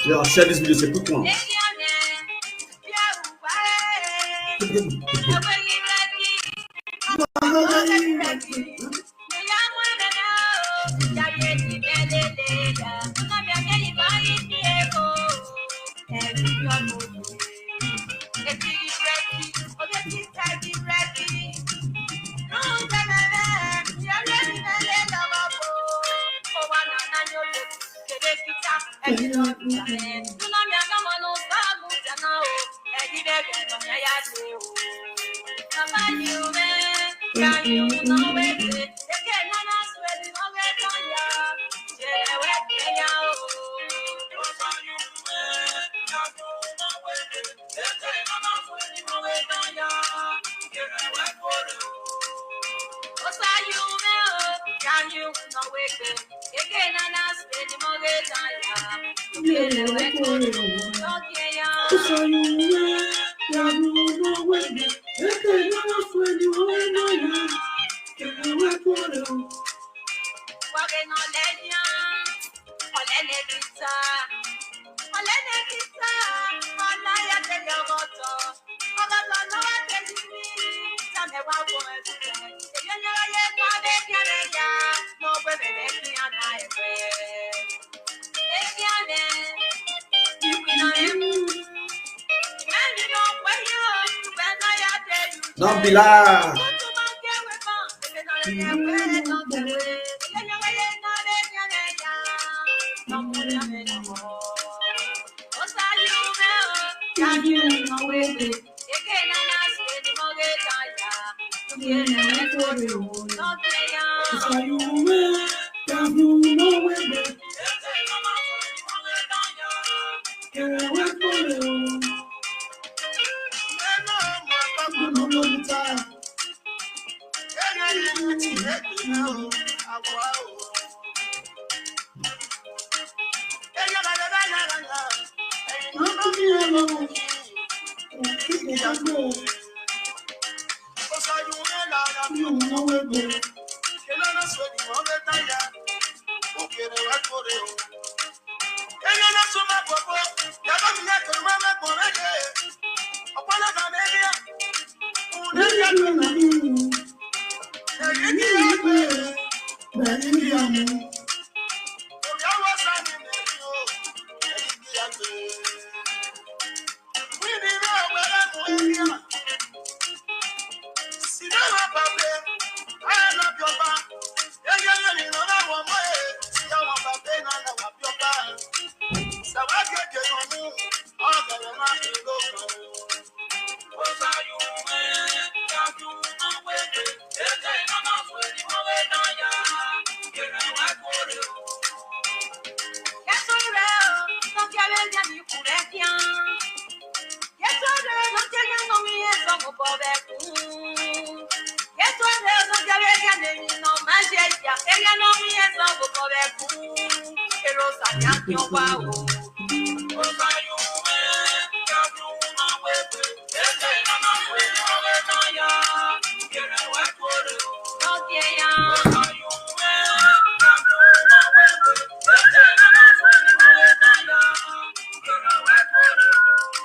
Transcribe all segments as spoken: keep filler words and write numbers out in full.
Yeah, share this video. It's a quick one. Don't be lie.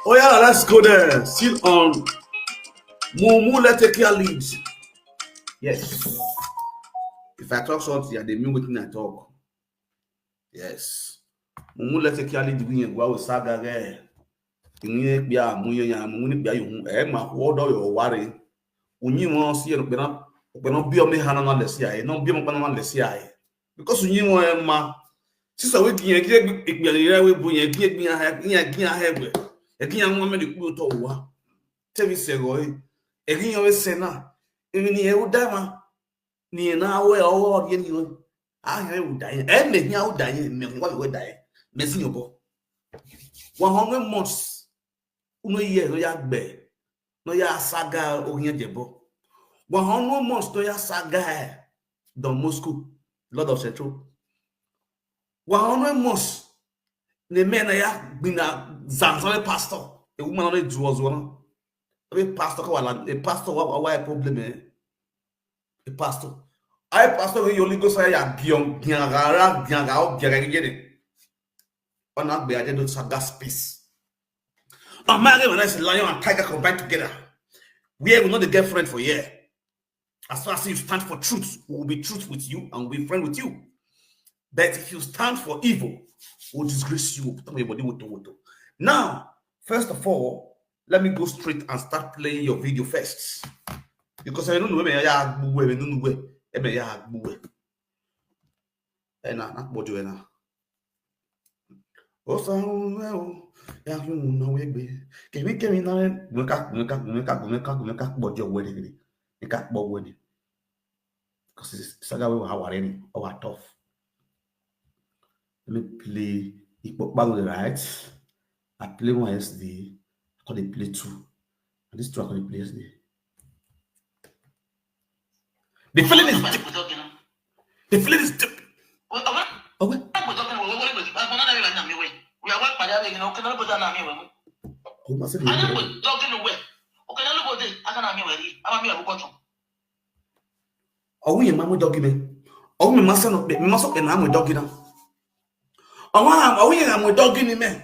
Oh yeah, let's go there. Still on Mumu Letekia leads. Yes. If I talk something, I dey mean wetin I talk. Yes. Mumu Letekia lead win gwa o saga ge. Inye kpia mu ye ya mu ni kpia yo hu. E ma wo do yo ware. Unyi won si e kpena, kpena bi o me hana na lesi ai. No bi o me kpena na lesi ai. Because unyi won e ma. Sisa we gin e gin e kpia ni re we bu ye gin e gin a he gin e gin a he we. E gin a mo me di ku to wa. Tevi se go e. E gin yo we se na. Emi ni e u da ma. Ni na we o ye ni o. A he u da ye. E me ni a u da ye me wa we da ye. Me si yo bo. One hundred months. no year no ya gbe, no ya saga Orienjebo. One hundred months no ya saga Don Moscow, Lord of Central. One hundred months ne me na ya gbina zam so pastor. A woman no do was one. A pastor ka wala, a pastor wa wa problem eh. A pastor. I pastor we only go say ya gion giara giara o giara gede. Ona gbe aje do saga space. Amare when I say lion and tiger combine together. We will not the girlfriend for here. As far as you stand for truth, we will be truth with you and we'll be friend with you. But if you stand for evil, we'll disgrace you. We'll put on your body woto woto. Now, first of all, let me go straight and start playing your video first. Because I don't know where I gbue, I don't know where I gbue. Ena na kpọjọ ena. Osa o ya hu na we gbe. Kemi kemi na we gbe ka gbe ka gbe ka gbe ka gbe ka kpọjọ we ni. Ni ka kpọ we ni. Because it's saga we wa ware ni. O wa tough. Let me play Ipo Pago, right? I play one yesterday. I call it play two. And this two I call it play yesterday. The feeling is deep. The feeling is deep. Okay. Ọwụ ya ma mụ dọgị mee. Ọwụ ya ma mụ dọgị na. Ọwụ ya ma mụ dọgị n'ime.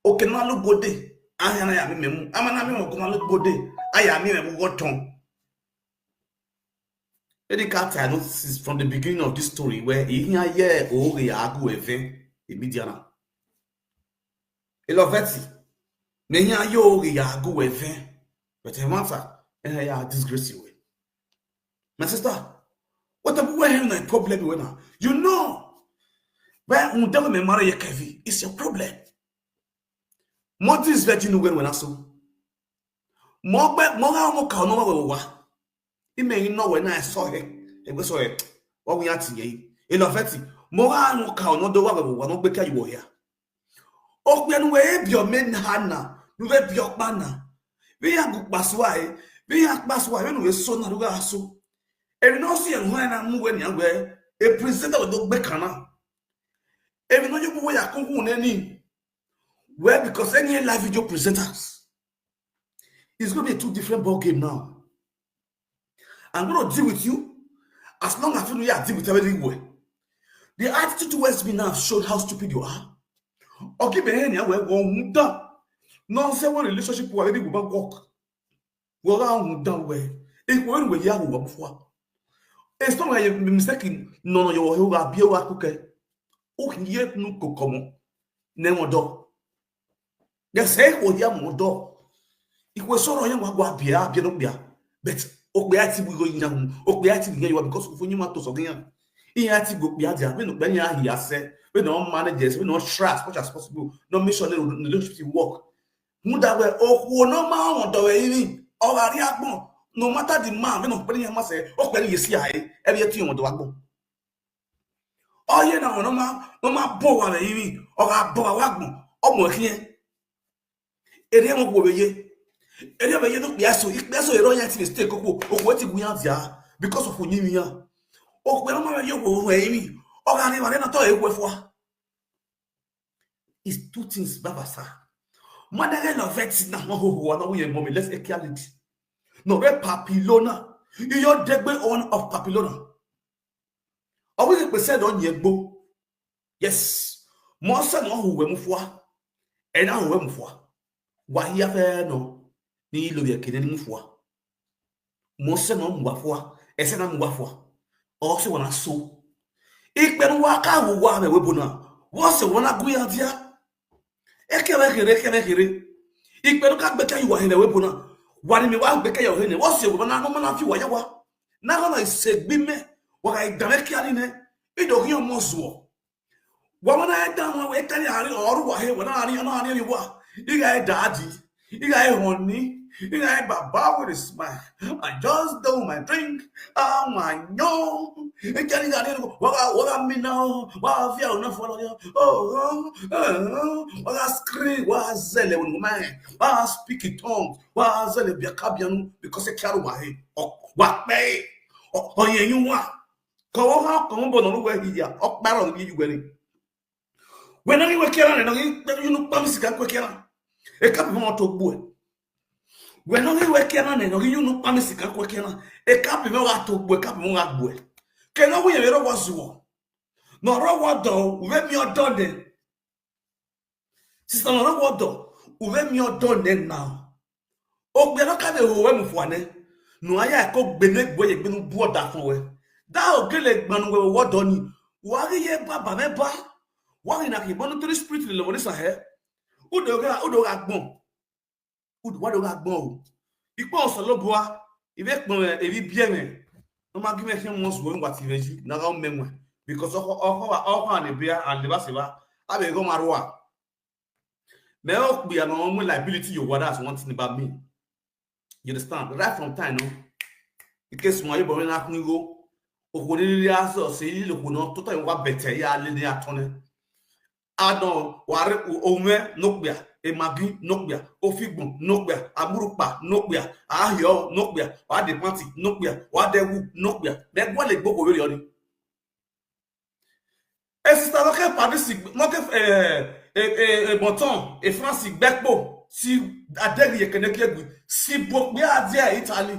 Oke na lugode. Ahịa na ya meme mụ. Ama na meme oke na lugode. Aya meme mụ gọtọn. Any cat I notice from the beginning of this story where ihe ya oge ya agụ eve immediately. Iloveti. Na ihe ya oge ya agụ eve. But a matter, eh, ya disgrace you. My sister, what about where him na problem with now? You know, where undebe me marry your Kevi, it's your problem. Mo this virgin when when I so. Mo be mo ga mo ka no wa wa. Ime ino we na so he. E gbe so he. Wa wi ati ye. Iloveti. Mo ga mo ka no do wa wa no gbe ka you here. Okpe nu we bi o men hana, nu we bi o pa na. We ya gu paswa e. We ya paswa we nu we so na ruga so. E no si en ho na mu we ni agwe. E presenter we do gbe kana. E no you we ya ko hu ne ni. Well, because any live video presenters, it's going to be a two different ball game now. I'm going to deal with you as long as you know I deal with everything well. The attitude towards me now showed how stupid you are. Okay, but anyhow, well, well, done. No, say what relationship will already go back work. Well, I won't done well. If we will, yeah, we will. It's not like a mistake. No, no, you will be a work. Okay. Oh, yet no go come. Nemo do. Yes, eh, oh, yeah, mo do. Ikwe soro ya ngwa gwa bia bia no bia. But okpe ati bu go nyam, okpe ati bu nyam because of nyuma to so nyam. Ihe ati go bia dia, we no gbe nya hi ase, we no manage, we no try as much as possible. No mission no relationship work. Mu da we okwo no ma won do we ni. O ga ri agbon. No matter the man, we no pe nya ma se, o pe ni yesi aye. E bi e ti won do agbon. Oye na won no ma, no ma bo wa we ni. O ga bo wa agbon. O mo kiyen. Ere mo ko be ye. Ere be ye no piaso, ipiaso ero ya ti mistake ko, o ko ti gun ya dia because of nyimi ya. O ko no ma be ye ko we ni. O ga ni wa na to e ko fo. It's two things, Baba, sir. Mother, I love it. Na ho ho ho, no, we mommy, let's get it. No, we Papilona. You degbe one of Papilona. Always the percent on ye gbo. Yes. Mo se no hu we mu fua. E na hu we mu fua. Wa hia fe no. Ni lo ye kene ni mu fua. Mo se no mu wa fua. E se na mu wa fua. O se wa na so. Ikpe nu wa ka wu wa me we bona. Wo se wa na gu ya dia. Eke we kere, eke we kere. Ikpe nu ka gbe ke yu wa he we bona. Wa ni mi wa gbe ke yo he ne. Wo se wa na no ma na fi wa ya wa. Na go na se gbi me. Wa ga igba me ki ani ne. Ido ki yo mo zuo. Wa mana e da wa we kari ari oru wa he wa na ari na ari wa. Iga e da di. Iga e honi. Ina baba with a smile. I just do my drink. Ah, my no. Ikani gani waga waga mi now. Wa fi o na follow you. Oh, oh, oh. Waga scream. Wa zele with my. Wa speak in tongues. Wa zele bi akabianu because e kiaru wa he. O wa pe. O o yen yu wa. Ko wo ha ko mo bo no we hi ya. O pa ro ni yu we ni. Wena ngi wekera ne ngi yunu pamisi kan kwekera. E kapi mo to bue. Wena ngi wekera ne ngi yunu pamisi kan kwekera. E kapi mo ga to bue, kapi mo ga bue. Ke no wuye ro wa zuwo. No ro wa do, we mi o do ne. Sister, no ro wa do, we mi o do ne now. Ogbe no ka de ho we mu fo ne. No aya ko gbe ne gbo ye gbe nu bu oda fun we. Da ogele gbanu we wo do ni. Wa ri ye baba me ba. Wa ri na ki bonu three spirit le lo ni sa he. Udo ga udo ga gbon. Udo wa do ga gbon o. Ipo so lo bua. Ive pon e vi bie me. No ma give me him once go ngwa ti veji. Na ga o menwe. Because oko oko oko an e bia an le ba se ba. Abe go marua. Me o kpia no mo liability yo what that's one thing about me. You understand? Right from time no. In case my boy na kun go. O ko ni ri aso se ile ko no to to wa better ya le ni atone. Adon ware ome no kpia, e magi no kpia, ofigbon no kpia, amurupa no kpia, ahio no kpia, wa de panty no kpia, wa de wu no kpia. Me gwa le gboko we ri oni. E sister no ke Paris, no ke eh eh eh Bonton, e France gbekpo si adegi ye kene ke gwi si bo pe ade Italy.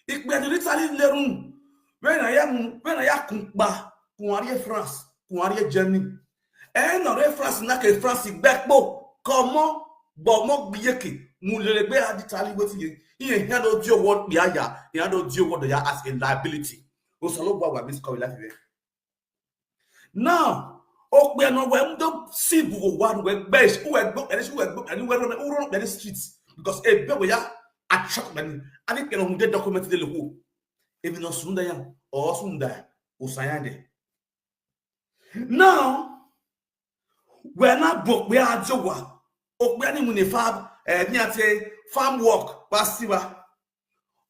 Ikpe di Italy lerun. When I am when I am kun pa kun ari France, kun ari Germany. E no re France na ke France gbekpo. Komo gbomo gbiyeke mu lere gbe adi Italy wetin ye. Iye he no di owo pe aya, he no di owo ya as a liability. O so lo gba wa this call life. Now, okpe no we ndo si bugo wa we gbe si we gbo ere si we gbo ere we ro uro ere street because e be we ya attract many. Ani pe no mu de document de le ko. If no sunda ya o sunda o sayande. Now, we na bo pe ajowa. Okpe ni mu ni farm eh ni ate farm work pa siwa.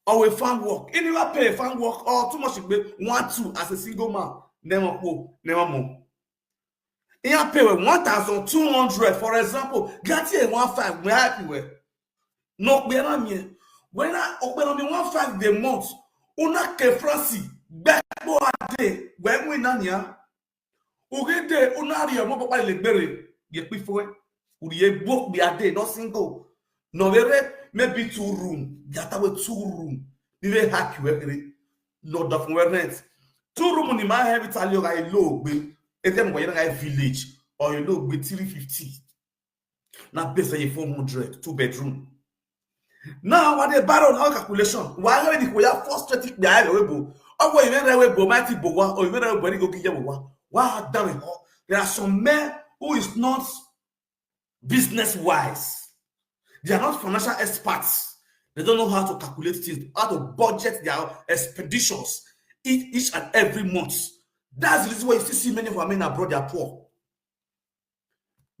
Or a farm work. He never pay a farm work or too much be one two as a single man. Never po, never more. He a pay with one thousand two hundred, for example, get here one five we happy we. No be na me. When I open on me one five the month, una ke France back go a day when we na nya. Ugede una ri omo papa le gbere ye pi fo e. Uri e bo bi ade no single. No vere maybe two room. Gata we two room. Ni ve hack we kere. No da fun we rent. Two room ni ma heavy tali o ga ilo gbe. E te mo ga village or ilo gbe three fifty. Na base ye four hundred two bedroom. Now what they borrow now calculation. Why you the koya first thirty be I we bo. Owo iwe re we bo mighty bo wa or iwe re we bo ni go giye bo wa. Wa da we ho. There are some men who is not business wise. They are not financial experts. They don't know how to calculate things, how to budget their expenditures each, each and every month. That's the reason why you still see many of our men abroad they are poor.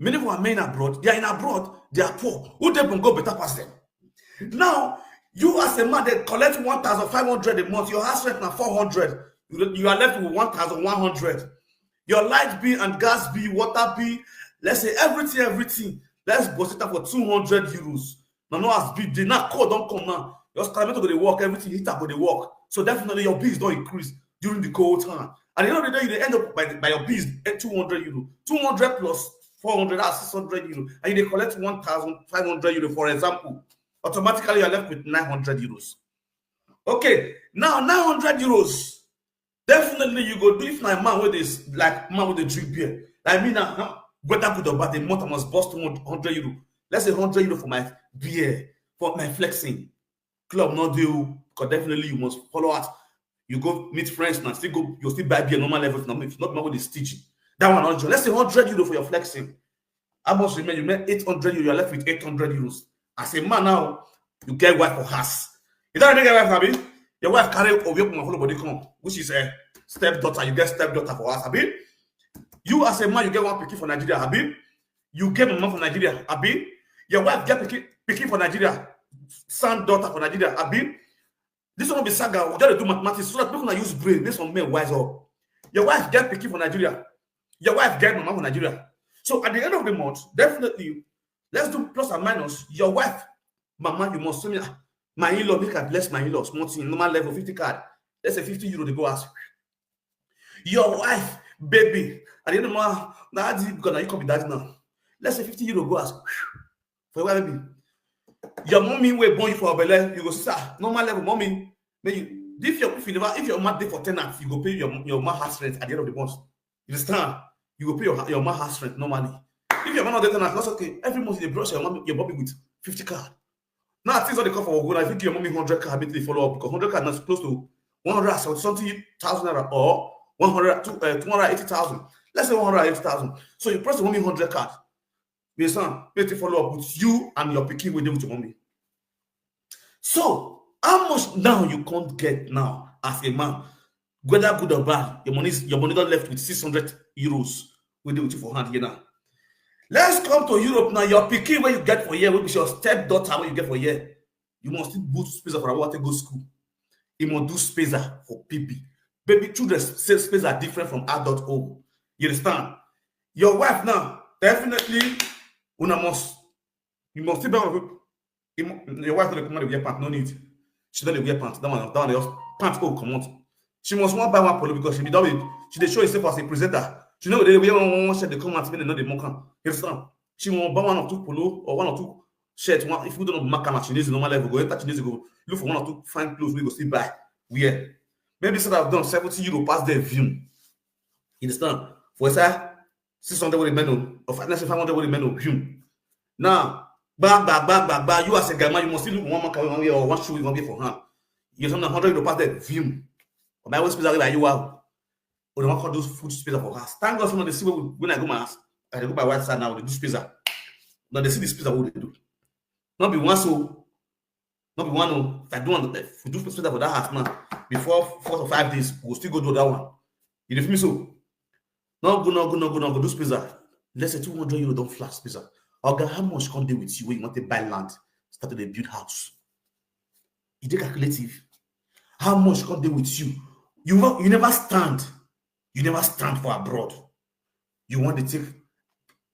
Many of our men abroad, they are in abroad, they are poor. Who they go better pass them? Now, you as a man, they collect one thousand five hundred a month. Your house rent now four hundred. You, you are left with one thousand one hundred. Your light bill and gas bill, water bill, let's say everything, everything. Let's budget that for two hundred euros. Now, no as big day. Now, cold don't come now. Your stamina go dey work, everything heater go dey work. So definitely your bills don't increase during the cold time. At the end of the day, you dey end up by, the, by your bills at two hundred euro. Two hundred plus four hundred, that's six hundred euro. And you dey collect one thousand five hundred euro, for example. Automatically, you're left with nine hundred euros. Okay, now nine hundred euros. Definitely, you go do if na man with this, like man with a drink beer. Like me now, huh? Whether good or bad, the month I must bust one hundred euro. Let's say hundred euro for my beer, for my flexing. Club not do, because definitely you must follow us. You go meet friends now, still go, you still buy beer normal level. Now, if not, man with the stingy. That one not join. Let's say hundred euro for your flexing. How much remain? You make eight hundred euro, you're left with eight hundred euros. As a man now, you get wife for house. You don't get wife, Abi? Your wife carry Obi Okuma follow body come, which is a stepdaughter. You get stepdaughter for us, Abi? You as a man, you get one pikin for Nigeria, Abi? You get mama for Nigeria, Abi? Your wife get pikin, pikin for Nigeria. son daughter for Nigeria, abi? This one be saga. We just dey do mathematics so that people na use brain, make some men wise up. Your wife get pikin for Nigeria. Your wife get mama for Nigeria. So at the end of the month, definitely, let's do plus and minus. Your wife, mama, you must send me, ah, my in-law, make I bless my in-law, small thing, normal level, fifty card. Let's say fifty euro, they go ask. Your wife, baby, at the end of the month, now, because now you come be daddy now. Let's say fifty euro go ask. For your baby. Your mommy will born you for belle, you go, sir, normal level, mommy. May you, if your, if you never, if your mom dey for tenant, you go pay your, your mom house rent at the end of the month. You understand? You go pay your, your mom house rent normally. If your mom not dey tenant, that's okay. Every month you dey brush your mom, your body with fifty card. Now things don dey come for Ogo. I think your mommy hundred card, make they follow up, because hundred card now close to one hundred and something thousand naira, or one hundred, two, uh, two hundred eighty thousand. Let's say one hundred eighty thousand. So you press the mommy hundred card. You understand? Make they follow up with you and your pikin wey dey with your mommy. So how much now you can't get now as a man? Whether good or bad, your money is, your money don left with six hundred euros wey dey with you for hand here now. Let's come to Europe now. Your pikin wey you get for here, wey be your stepdaughter wey you get for here, you must still book spaza for her wey wan take go school. You must do spaza for baby. Baby children say spaza different from adult own. You understand? Your wife now, definitely, una must, you must still buy one. You mu-, your wife no dey come out dey wear pants, no need. She no dey wear pants. That one, that one dey just pants go comot. She must wan buy one polo because she be don be, she dey show herself as a presenter. She no go dey wear one, one, one shirt dey come out, make dem no dey mock am. You understand? She wan buy one or two polo or one or two shirt. One, if you don't mark am at Chinese normal level, go enter Chinese, go look for one or two fine clothes wey go still buy, wear. Maybe instead of don seventy euro pass there, vim. You understand? For inside six hundred wey remain o, or fi-, let's say five hundred wey remain o, vim. Now, gba, gba, gba, gba, gba, you as a guy man, you must still look one marker wey you wan wear or one shoe wey you wan get for hand. You understand? Hundred euro pass there, vim. But my waist spaza like you, wow. Or they wan call those food spaza for house. Thank God, some of the see when, when I go my house, I dey go my wife side now, they do spaza. Now they see the spaza wey they do. Not be one so, not be one o. If I do one, if we do spaza for that house now, before four to five days, we go still go do that one. You dey feel me so? No go, no go, no go, no go do spaza. Let's say two hundred euro don flash spaza. Oga, how much come dey with you when you want to buy land, start to dey build house? E dey calculative. How much come dey with you? You wa-, you never stand. You never stand for abroad. You want to take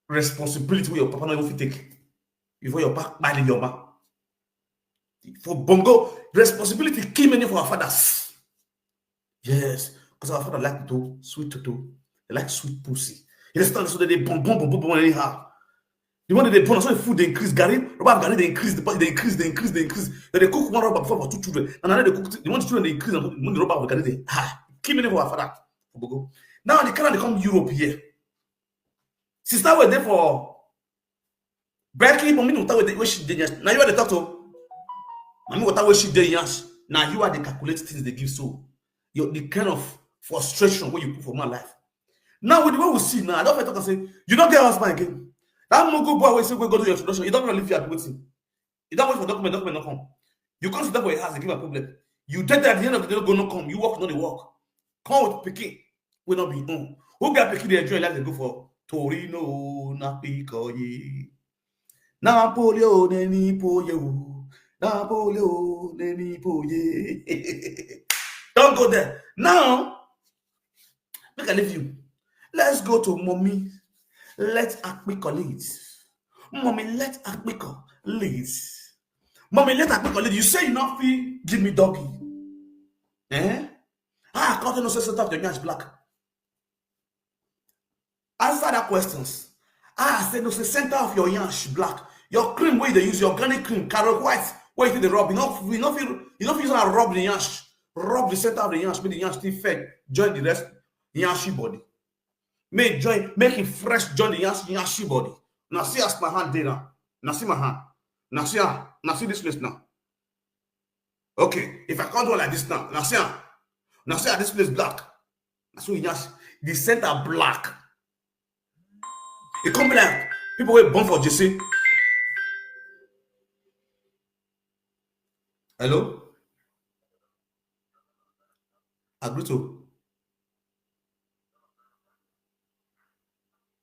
responsibility wey your papa no even fit take. Before your papa kpai your ma. For Bongo, responsibility kill many for our fathers. Yes, because our father like to sweet toto. They like sweet pussy. You understand? So they, they boom, boom, boom, boom, boom anyhow. The one that they burn, so the food they increase. Garri, rubber of garri, they increase, the, they increase, they increase, they increase. Then they cook one rubber before for two children. And now they cook, the one children they increase, and when the rubber of garri, they, ah, kill many for our father. For Bongo. Now the kind they come Europe here. Sister wey dey for Becky, mommy, no, wey she dey yansh. Now you are the talk to. Mommy, what wey she dey yansh. Now you are the calculate things they give so. Your, the kind of frustration wey you put for my life. Now with the way we see now, I don fit talk and say, you don't get husband again. That Mugu boy wey say we go do your introduction, you don't really feel wetin. You don't wait for document, document no come. You come sit down for your house, dey give am problem. You dey there at the end of the day, no go no come. You work, no dey work. Come with pikin wey no be own. Who get pikin dey enjoy life dey go for Torino, na Picoye. Napoli o, ne Nipoye o. Napoli o, ne Nipoye. Don't go there. Now, make I leave you. Let's go to Mommy. Let Akpiko lead. Mommy, let Akpiko lead. Mommy, let Akpiko lead. You say you no fit give me doggy. Eh? Ah, I can't no say center of the match black. Answer that questions. Ah, I say no say center of your yansh black. Your cream wey you dey use, your organic cream, Carol White, wey you dey rub, you no, you no fit, you no fit use am rub the yansh. Rub the center of the yansh, make the yansh still fair. Join the rest, yanshi body. Make join, make it fresh, join the yansh, yanshi body. Now see as my hand dey now. Now see my hand. Now see am. Now see this place now. Okay, if I can't do it like this now, now see am. Now see how this place black. Now so yansh, the center black. It come be like people wey born for J C. Hello? Agrito.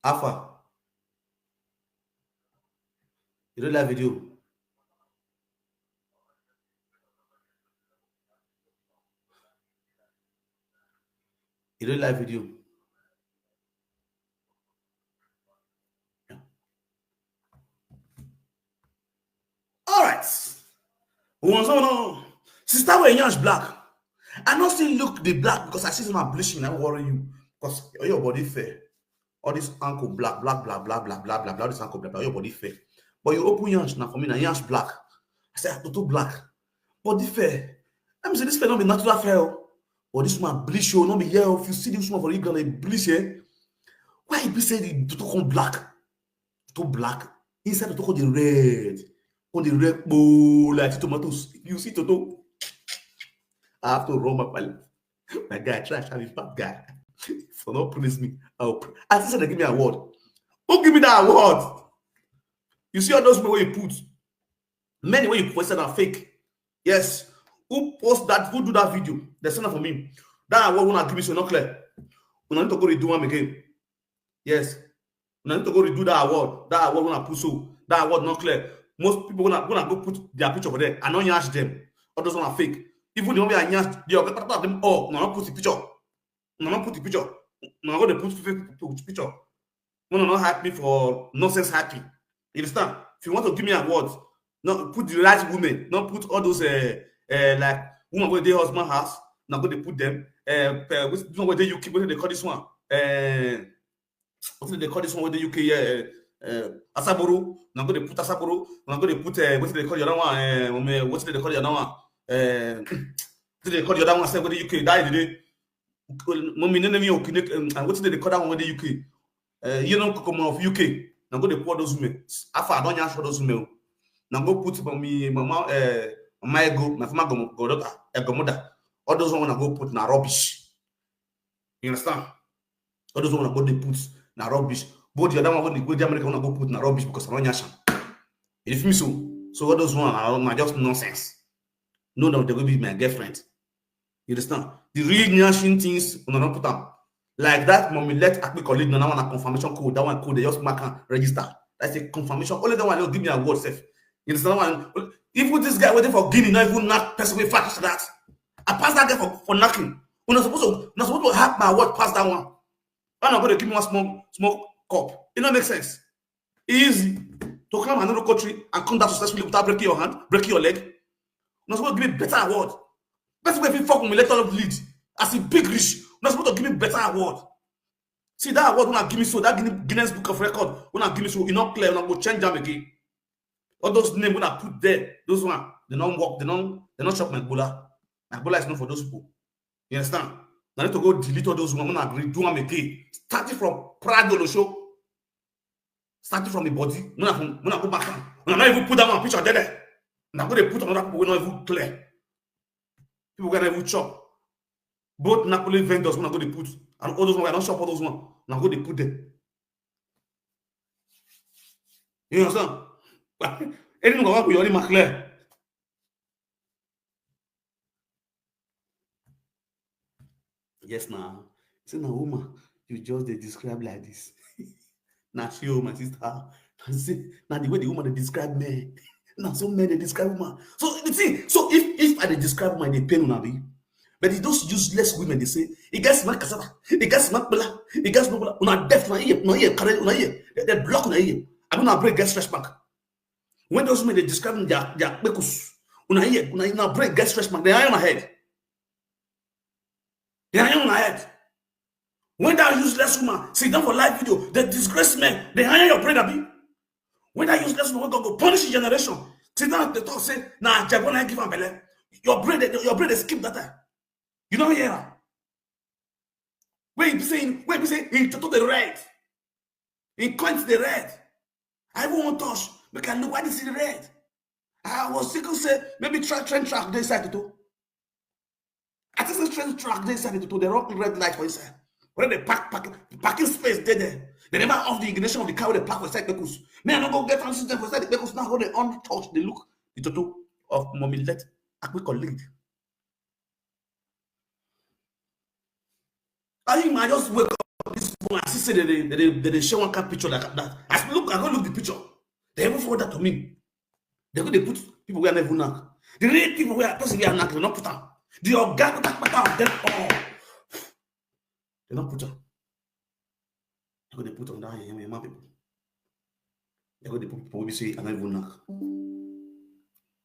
Alpha. You don't like video. Real life video. All right. Once on, sister, we yansh black. I not still look the black because I see some bleaching. I worry you because your body fair. All this ankle black, black, black, black, black, black, black, black. All this ankle black, black. Your body fair. But you open yansh now for me now. Yansh black. I say, "Ah, Toto black. Body fair." Let me say this fair not be natural fair. Oh. But this man bleach you, not be here. Oh. If you see this one for you gonna bleach, eh? Why you be say the Toto come black? Toto black. Inside Toto come the red. Come the red bowl like tomatoes. If you see Toto, I have to run my palace. My guy, try to be bad guy. For not please me, I'll pr- I think they give me award. Who give me that award? You see all those people you put. Many way you put said are fake. Yes. Who post that? Who do that video? They send it for me. That award wanna give me so not clear. We need to go redo one again. Yes. We need to go redo that award. That award wanna put so. That award not clear. Most people gonna gonna go put their picture for there. I don't ask them. All those one are fake. Even the one I ask, they are part of them all. No, not put the picture. No, not put the picture. No, go they put fake picture. No, no, not hype me for nonsense happy. You understand? If you want to give me awards, no put the right women, not put all those uh, uh, like woman with their husband house. Now go they put them. Uh, uh, with, you know what they U K, what do they call this one? Uh, what do they call this one with the U K? Yeah, uh, uh, Asaboro. Now go they put Asaboro. Now go they put uh, what do they call the other one? Uh, um, uh, what do they call the other one? Uh, what do they call the other one? Say with the U K. That is the Mommy, no, no, me, okay, no, um, and wetin dem dey call that one wey dey U K? Uh, you know, Kokomo of U K. Now go dey put all those women. After I don yansh all those women. Now go put for me, mama, uh, mama ego, my former gomo- goddaughter, uh, godmother. All those one I go put na rubbish. You understand? All those one I go dey put na rubbish. But the other one wey dey go the America one I go put na rubbish because I don yansh am. You feel me so? So all those one are na just nonsense. No, no, they will be my girlfriend. You understand? The real nation things, una don't put am. Like that, mommy, let Akpi colleague, no, that one a confirmation code. That one code, they just mark and register. That's a confirmation. Only that one will give me a word safe. You understand? That one, if with this guy waiting for Guinea, not even knock person with fact that. I pass that guy for, for knocking. We're not supposed to, not supposed to have my word past that one. Why not go to give me one small, small cup? It don't make sense. Easy to come another country and come down successfully without breaking your hand, breaking your leg. Not supposed to give me better award. Best way if you fuck with me, let all of lead. As a big rich, not supposed to give me better award. See that award when I give me so that Guinness Book of Record when I give me so, you not clear, you not go change them again. All those names when I put there, those one they don't work, they don't they don't chop my bola. My bola is not for those people. You understand? I need to go delete all those one when I redo them again. Starting from Prado show. Starting from the body, when I when I go back, when I not even put that one picture there, there. And I'm gonna put another people when not even clear. People gonna even chop. Both Napoli vendors when I go they put, and all those one I don't shop all those one. And I go they put them. You understand? Anything I want to only my clear. Yes, now. Say now, woman, you just they describe like this. Now she, oh, my sister. Now the way the woman they describe me. Now so men they describe woman. So the thing, so if if I dey describe woman, they pain una be. But it's those useless women they say, it gets my cassava, it gets my blah, it gets my blah. Una deaf, una ear, una ear, carry, una ear. They, they block una ear. I mean, I break gets fresh back. When those women they describe their their kpekus, una ear, una, una break gets fresh back. They are on my head. They are on my head. When that useless woman sit down for live video, they disgrace men. They hire your brain, abi. When that useless woman go go punish the generation, sit down at the top say, "Nah, Jebo na give am belle." Your brain, dey- your brain, they skip that time. You don't hear her. When you be saying, when you be saying, he took the red, he coins the red. I won't touch. Make I look why this is red. I was thinking say maybe tra- train track they side to. I think the train track they side to. They rock red light for inside. When they park, park parking space they there. They never off the ignition of the car with the park for side Bekus. Me, I don't go get an incident for side the Bekus now. When they on touch, they look the Toto of Mommy let Akpiko lead. I think I just wake up this morning. I see say they they they, they, they share one kind picture like that. I look, I go look the picture. They even forward that to me. They go they put people where I never knock. The real people where person where I knock, they not put am. The oga pata pata of them all. They don't put am. They go dey put am that yama yama people. They go dey put people wey be say I no even knack.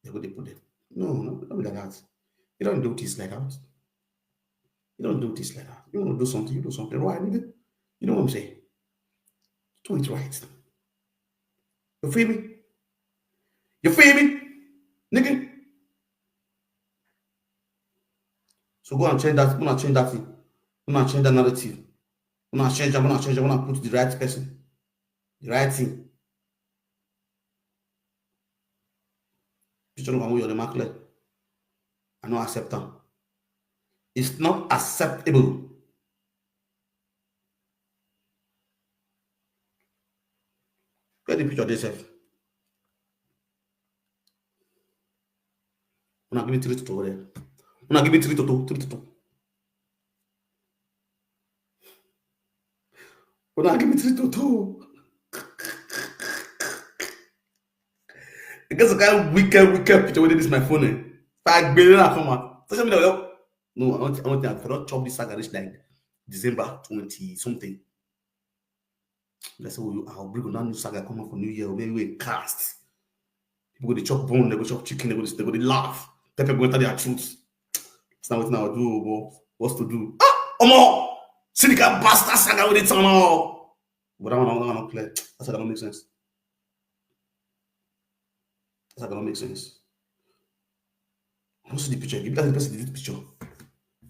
They go dey put them. No, no, not be like that. You don't do things like that. You don't do things like that. You want to do something, you do something right, nigga. You know what I'm saying? Do it right. You feel me? You feel me? Nigga. So go and change that. Go and change that thing. Go and change that narrative. Go and change that. Go and change that. Go and put the right person. The right thing. Picture of Amuyo the Maclear. I no accept am. It's not acceptable. Where the picture dey sef? Una give me three toto there. Una give me three toto, three toto. Una give me three toto. E get some kind wicked, wicked picture wey dey this my phone, eh. If I gbele na come out. Social media, yo. No, I want, I want, I don chop this saga reach like December twenty something. Let's say, oh, I'll bring another new saga come out for New Year, maybe we cast. People go dey chop bone, they go chop chicken, they go dey, they go dey laugh. Pepper go enter their throat. It's not wetin I do, but what's to do? Ah, omo! See the kind bastard saga wey dey turn out. But that one, that one no clear. That saga no make sense. That saga no make sense. I don't see the picture. Give me that person delete the picture.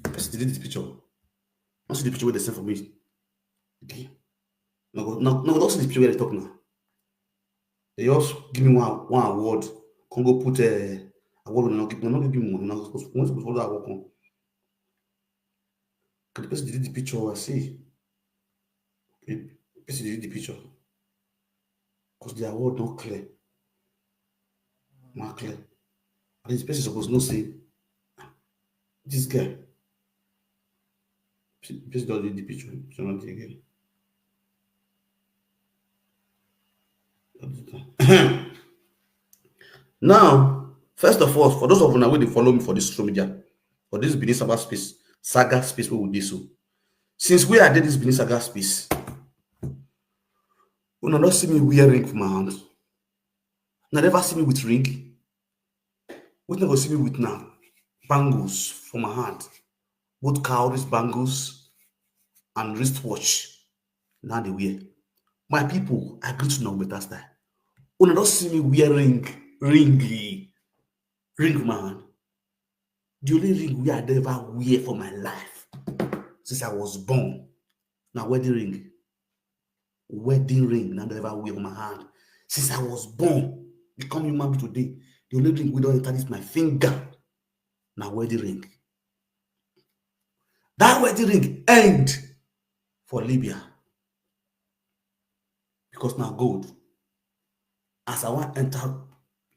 Person delete the picture. I don't see the picture wey they send for me. Okay. Now go, now, now go see the picture wey they talk now. They just give me one, one award. Come go put a award wey no give, no give me money. Now suppose, when suppose follow that award come. Can the person delete the picture? I see. Okay, person delete the picture. 'Cause the award not clear. Not clear. And this person suppose know say this guy. Pe-, person don delete the picture. So not again. Now, first of all, for those of una wey dey follow me for this social media, for this Benin saga space, saga space wey we dey so, since wey I dey this Benin saga space, una don see me wear ring for my hand. Una never see me with ring. Wetin una go see me with now? Bangles for my hand. Both cowries bangles and wristwatch. Now they wear. My people, I greet una with better style. Una don see me wear ring, ring, ring for my hand. The only ring wey I ever wear for my life since I was born na wedding ring. Wedding ring na I ever wear for my hand since I was born. Become human being today. The only ring wey don enter this my finger na wedding ring. That wedding ring end for Libya. Because na gold. As I wan enter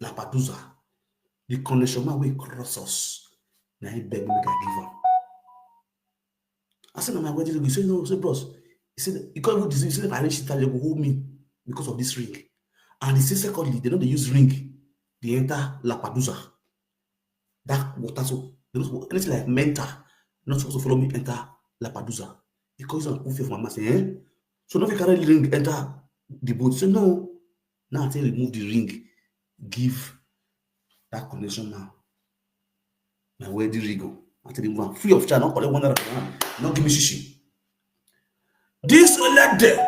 Lapadusa, the connection man wey cross us, na him beg me make I give am. I say, "Na my wedding ring." He say, "No." Say, "Bros," he said, he come even deceive. He said, "If I reach Italy, they go hold me because of this ring." And he say, secondly, they no dey use ring dey enter Lapadusa. That water, so they no suppose, anything like mental, not supposed to follow me enter Lapadusa. He come use am put fear for my mind, say, "Eh? So no fit carry ring enter the boat?" Say, "No." Now I take remove the ring, give that connection man. My wedding ring o. I take remove am free of charge. No collect one naira from am. No give me shishi. This lady,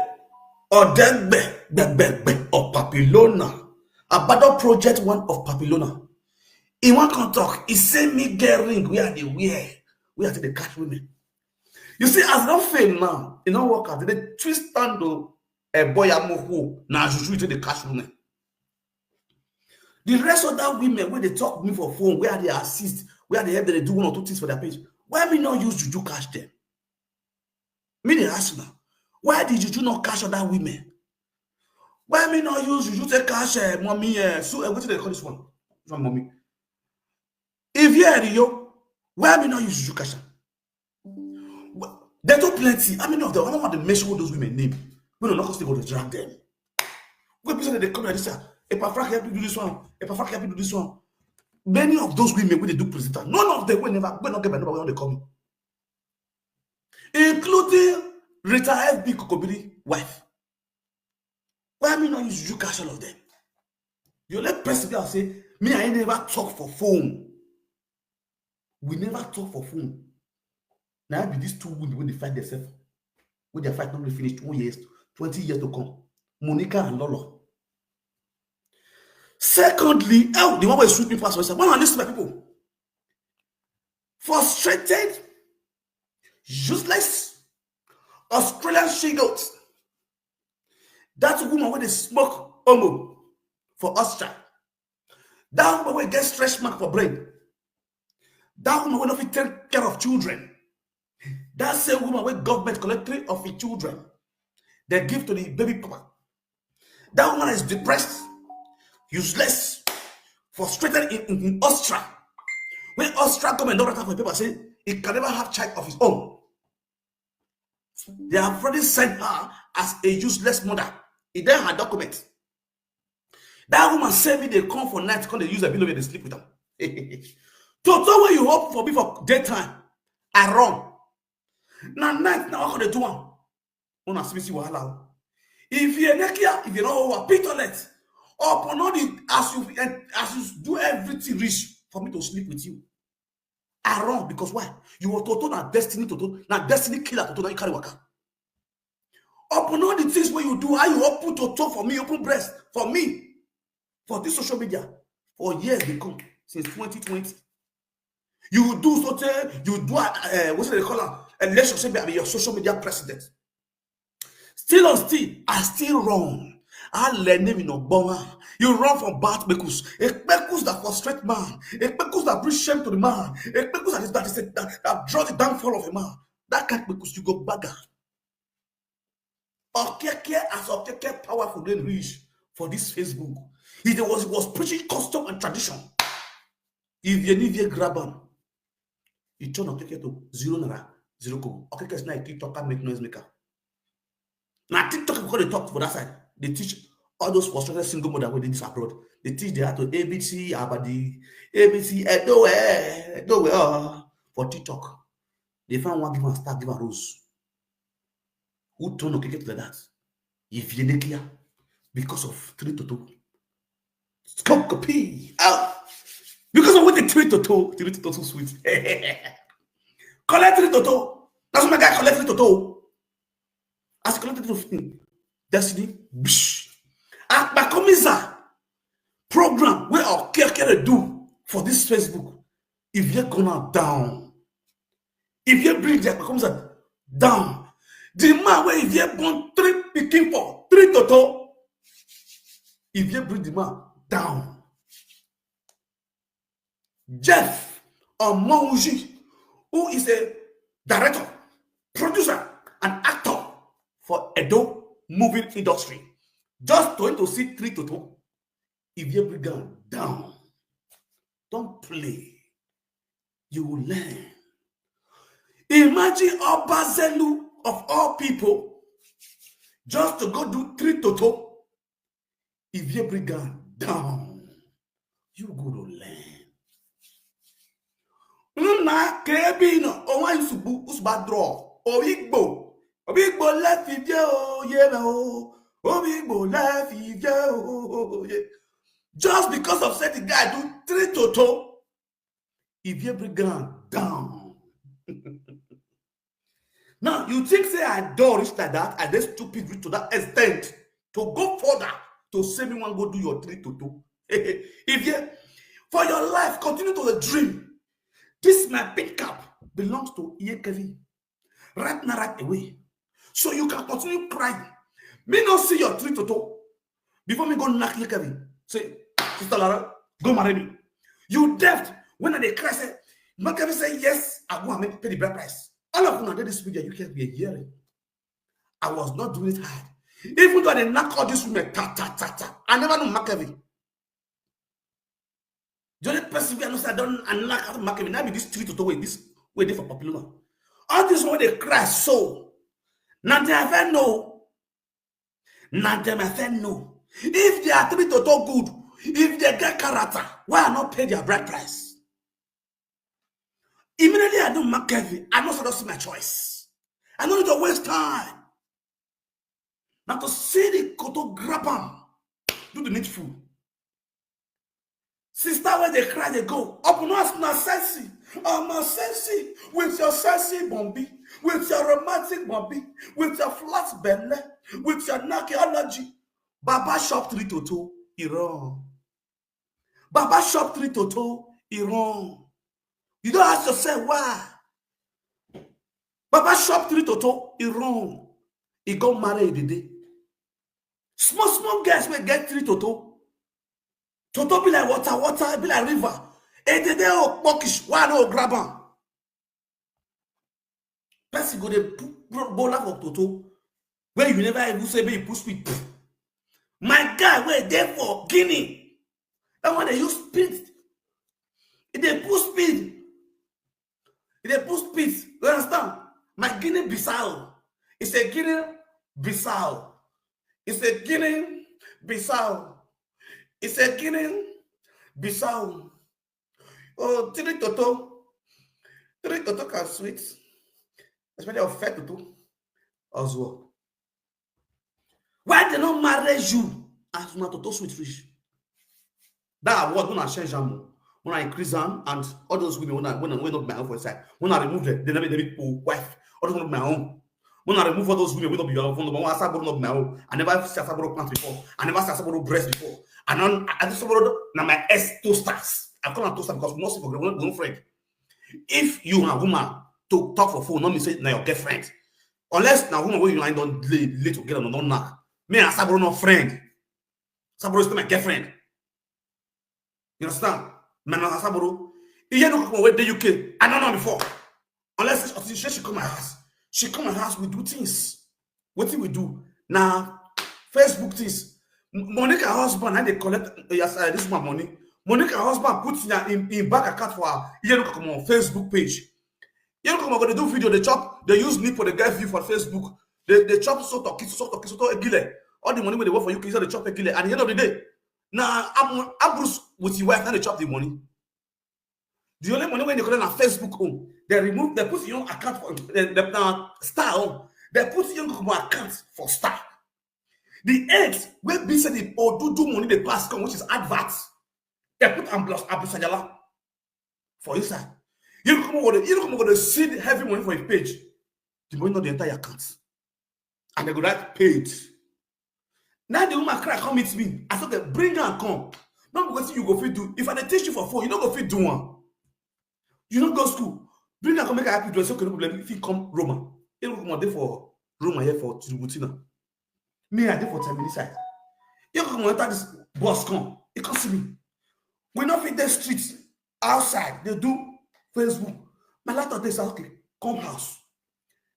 Odegbe, Gbegbe, of Papilona, Abado Project One of Papilona. He wan come talk. He say me get ring wey I dey wear, wey I take dey catch women. You see, as e don fail now, e no work out. They dey twist stand o. Eh, boy, I'm a hoe. Na juju you take dey catch women. The rest of that women wey dey talk me for phone, wey I dey assist, wey I dey help, dem dey do one or two things for their page. Why me no use juju catch them? Me dey ask now. Why the juju no catch other women? Why me no use juju take catch, eh, mommy, eh, so, eh, wetin they call this one? This one, mommy. If you are yo, why me no use juju catch am? Well, they too plenty. How many of them? I don't want to mention all those women name. We don't know still go to drag them. When people say they come like this, ah, Epa Frank help you do this one. Epa Frank help you do this one. Many of those women wey dey do presenter, none of them wey never, wey no get my number, wey no dey call me. including Rita F B Kokobiri wife. Why me not use you catch all of them? You let person go and say, me, I never talk for phone. We never talk for phone. Now be these two women when they fight themselves, when they fight not really finished two years, twenty years to come. Monica and Lolo. Secondly, oh, the one who shoot me past myself. One of these my people. Frustrated, useless, Australian she-goat. That woman wey dey smoke homo for Austria. That woman wey get stretch mark for brain. That woman wey no fit take care of children. That same woman wey government collect three of im children, dem give to the baby papa. That woman is depressed, useless, frustrated in, in, in Austria. When Austria government don write am for paper say he can never have child of his own. They have already sent her as a useless mother. E dey her document. That woman send me dey come for night, come dey use her pillow, dey sleep with am. Toto wey you hope for me for daytime, I run. Na night na I come dey do am. Una see me see wahala o. If you no care, if you no over pit toilet, upon all the, as you, as you do everything reach for me to sleep with you, I run. Because why? You were Toto na destiny, Toto na destiny killer, Toto na you carry waka. Upon all the things wey you do, how you open Toto for me, open breast for me, for this social media, for years dey come, since twenty twenty. You do so tey, you do, uh, wetin dem dey call am, election, say be your social media president. Still on still, I still run. I learn name in Ogbonga. You run from bad kpekus. A kpekus that frustrate man. A kpekus that bring shame to the man. A kpekus that is, that is a, that, that draw the downfall of a man. That kind kpekus, you go gbagga. Okeke, as Okeke powerful don reach for this Facebook. He dey was, was preaching custom and tradition. If you need to grab am, you turn Okeke to zero naira, zero kobo. Okeke is not a TikToker, make noise maker. Na TikTok people dey talk for that side. They teach all those frustrated single mother wey dey this abroad. They teach them how to A B C, Abadi, A B C, Edo, eh, Edo, eh, oh, for TikTok. They find one, give am star, give am rose. Who turn Okeke to like that? If you dey clear, because of three toto. Scope copy. Ah! Because of what the three toto, three toto too sweet. Collect three toto. That's why my guy collect three toto. As he collect three toto, destiny, bish. Akpakomiza program wey Okeke dey do for this Facebook. If you gonna down, if you bring the Akpakomiza down, the man wey if you born three pikin for three toto, if you bring the man down. Jeff Omouji, who is a director, producer, and actor for Edo movie industry, just going to see three toto, if you bring am down, don't play. You will learn. Imagine Obazelu of all people, just to go do three toto. If you bring am down, you go to learn. Nna ka ebe ị nọ, onwe nsogbu, nsogbu adrọ. Obigbo, Obigbo left ije o, ye me o. Obigbo left ije o, ye. Just because of say the guy do three toto, if you bring am down. Now, you think say I don reach like that? I dey stupid reach to that extent to go further to say me wan go do your three toto. If you, for your life, continue to dey dream. This my pink cap belongs to Iyekevi. Right now, right away. So you can continue crying. Me no see your three toto before me go knock Iyekevi. Say, "Sister Lara, go marry me." You deaf when I dey cry, say, Iyekevi say, "Yes, I go and make, pay the bride price." All of una dey this video, you can't be hearing. I was not doing it hard. Even though I dey knock all these women, ta, ta, ta, ta, I never know Iyekevi. The only person wey I know say I don, I knock out Iyekevi, na be this three toto wey, this wey dey for popular. All this one dey cry so. Na dem I fit know. Na dem I fit know. If they are three toto good, if they get character, why I not pay their bride price? Immediately I do Iyekevi, I know say I don see my choice. I no need to waste time. Na to see the koto, grab am, do the needful. Sister wey dey cry dey go up, no, as na sexy, I'm a sexy with your sexy bombi, with your romantic bombi, with your flat belly, with your nacky allergy. Baba shop three toto, e wrong. Baba shop three toto, e wrong. You don ask yourself why? Baba shop three toto, e wrong. E go marry Edede. Small small girls wey get three toto. Toto be like water, water be like river. Edede o pokish, why no grab am? Person go dey bola for toto wey you never even say make you put speed. My guy wey dey for Guinea, that one dey use speed. E dey put speed. E dey put speed. You understand? My Guinea Bissau. It's a Guinea Bissau. It's a Guinea Bissau. It's a Guinea Bissau. Oh, three toto. Three toto can sweet. Especially of fair toto as well. Why they no marry you as una toto sweet reach? That award, una change am o. Una increase am, and all those women, una, una, wey no be my own for inside, una remove them. They never, they be poor wife. All those no be my own. Una remove all those women wey no be your own. Number one, Asaboro no be my own. I never see Asaboro pants before. I never see Asaboro breast before. I don't, I, I just Asaboro na my ex toasters. I call am toaster because we no see for ground, we no friend. If you and woman to talk for phone, no mean say na your girlfriend. Unless na woman wey you and don lay, lay together, no, no knack. Me and Asaboro no friend. Asaboro is still my girlfriend. You understand? Man, Asaboro, Iye no come wey dey U K. I don't know before. Unless she, she, she come my house. She come my house, we do things. Wetin we do? Na Facebook things. M-, Monica husband, na dey collect, uh, yes, uh, this woman money. Monica husband put in, in, in bank account for her Iye no come on Facebook page. Iye no come on, go dey do video, dey chop, dey use nipple, dey get view for Facebook. Dey, dey chop so talk, so talk, so talk, egile. All the money wey dey work for U K, so dey chop egile. At the end of the day, na Am-, Ambrose with his wife, na dey chop the money. The only money wey dey collect na Facebook own. They remove, they put your account for, they, they, na Star own. They put your account for Star. The eggs wey be say the Odudu money dey pass come, which is advert, they put Ambrose Abusajala for inside. You come over there, you come over there, see the heavy money for your page. The money not the entire account. And they go write paid. Now the woman cry, come meet me. I said, "Bring her and come." No be wetin you go fit do. If I dey teach you for phone, you no go fit do one. You no go school. Bring her, come make her happy. Do, it's okay, no problem. If you come, Roma, you go come out there for Roma here for Tinubutina. Me, I dey for Termini side. You go come enter this bus, come. You come see me. We no fit dey street outside. They do Facebook. My laptop dey say, "Okay, come house."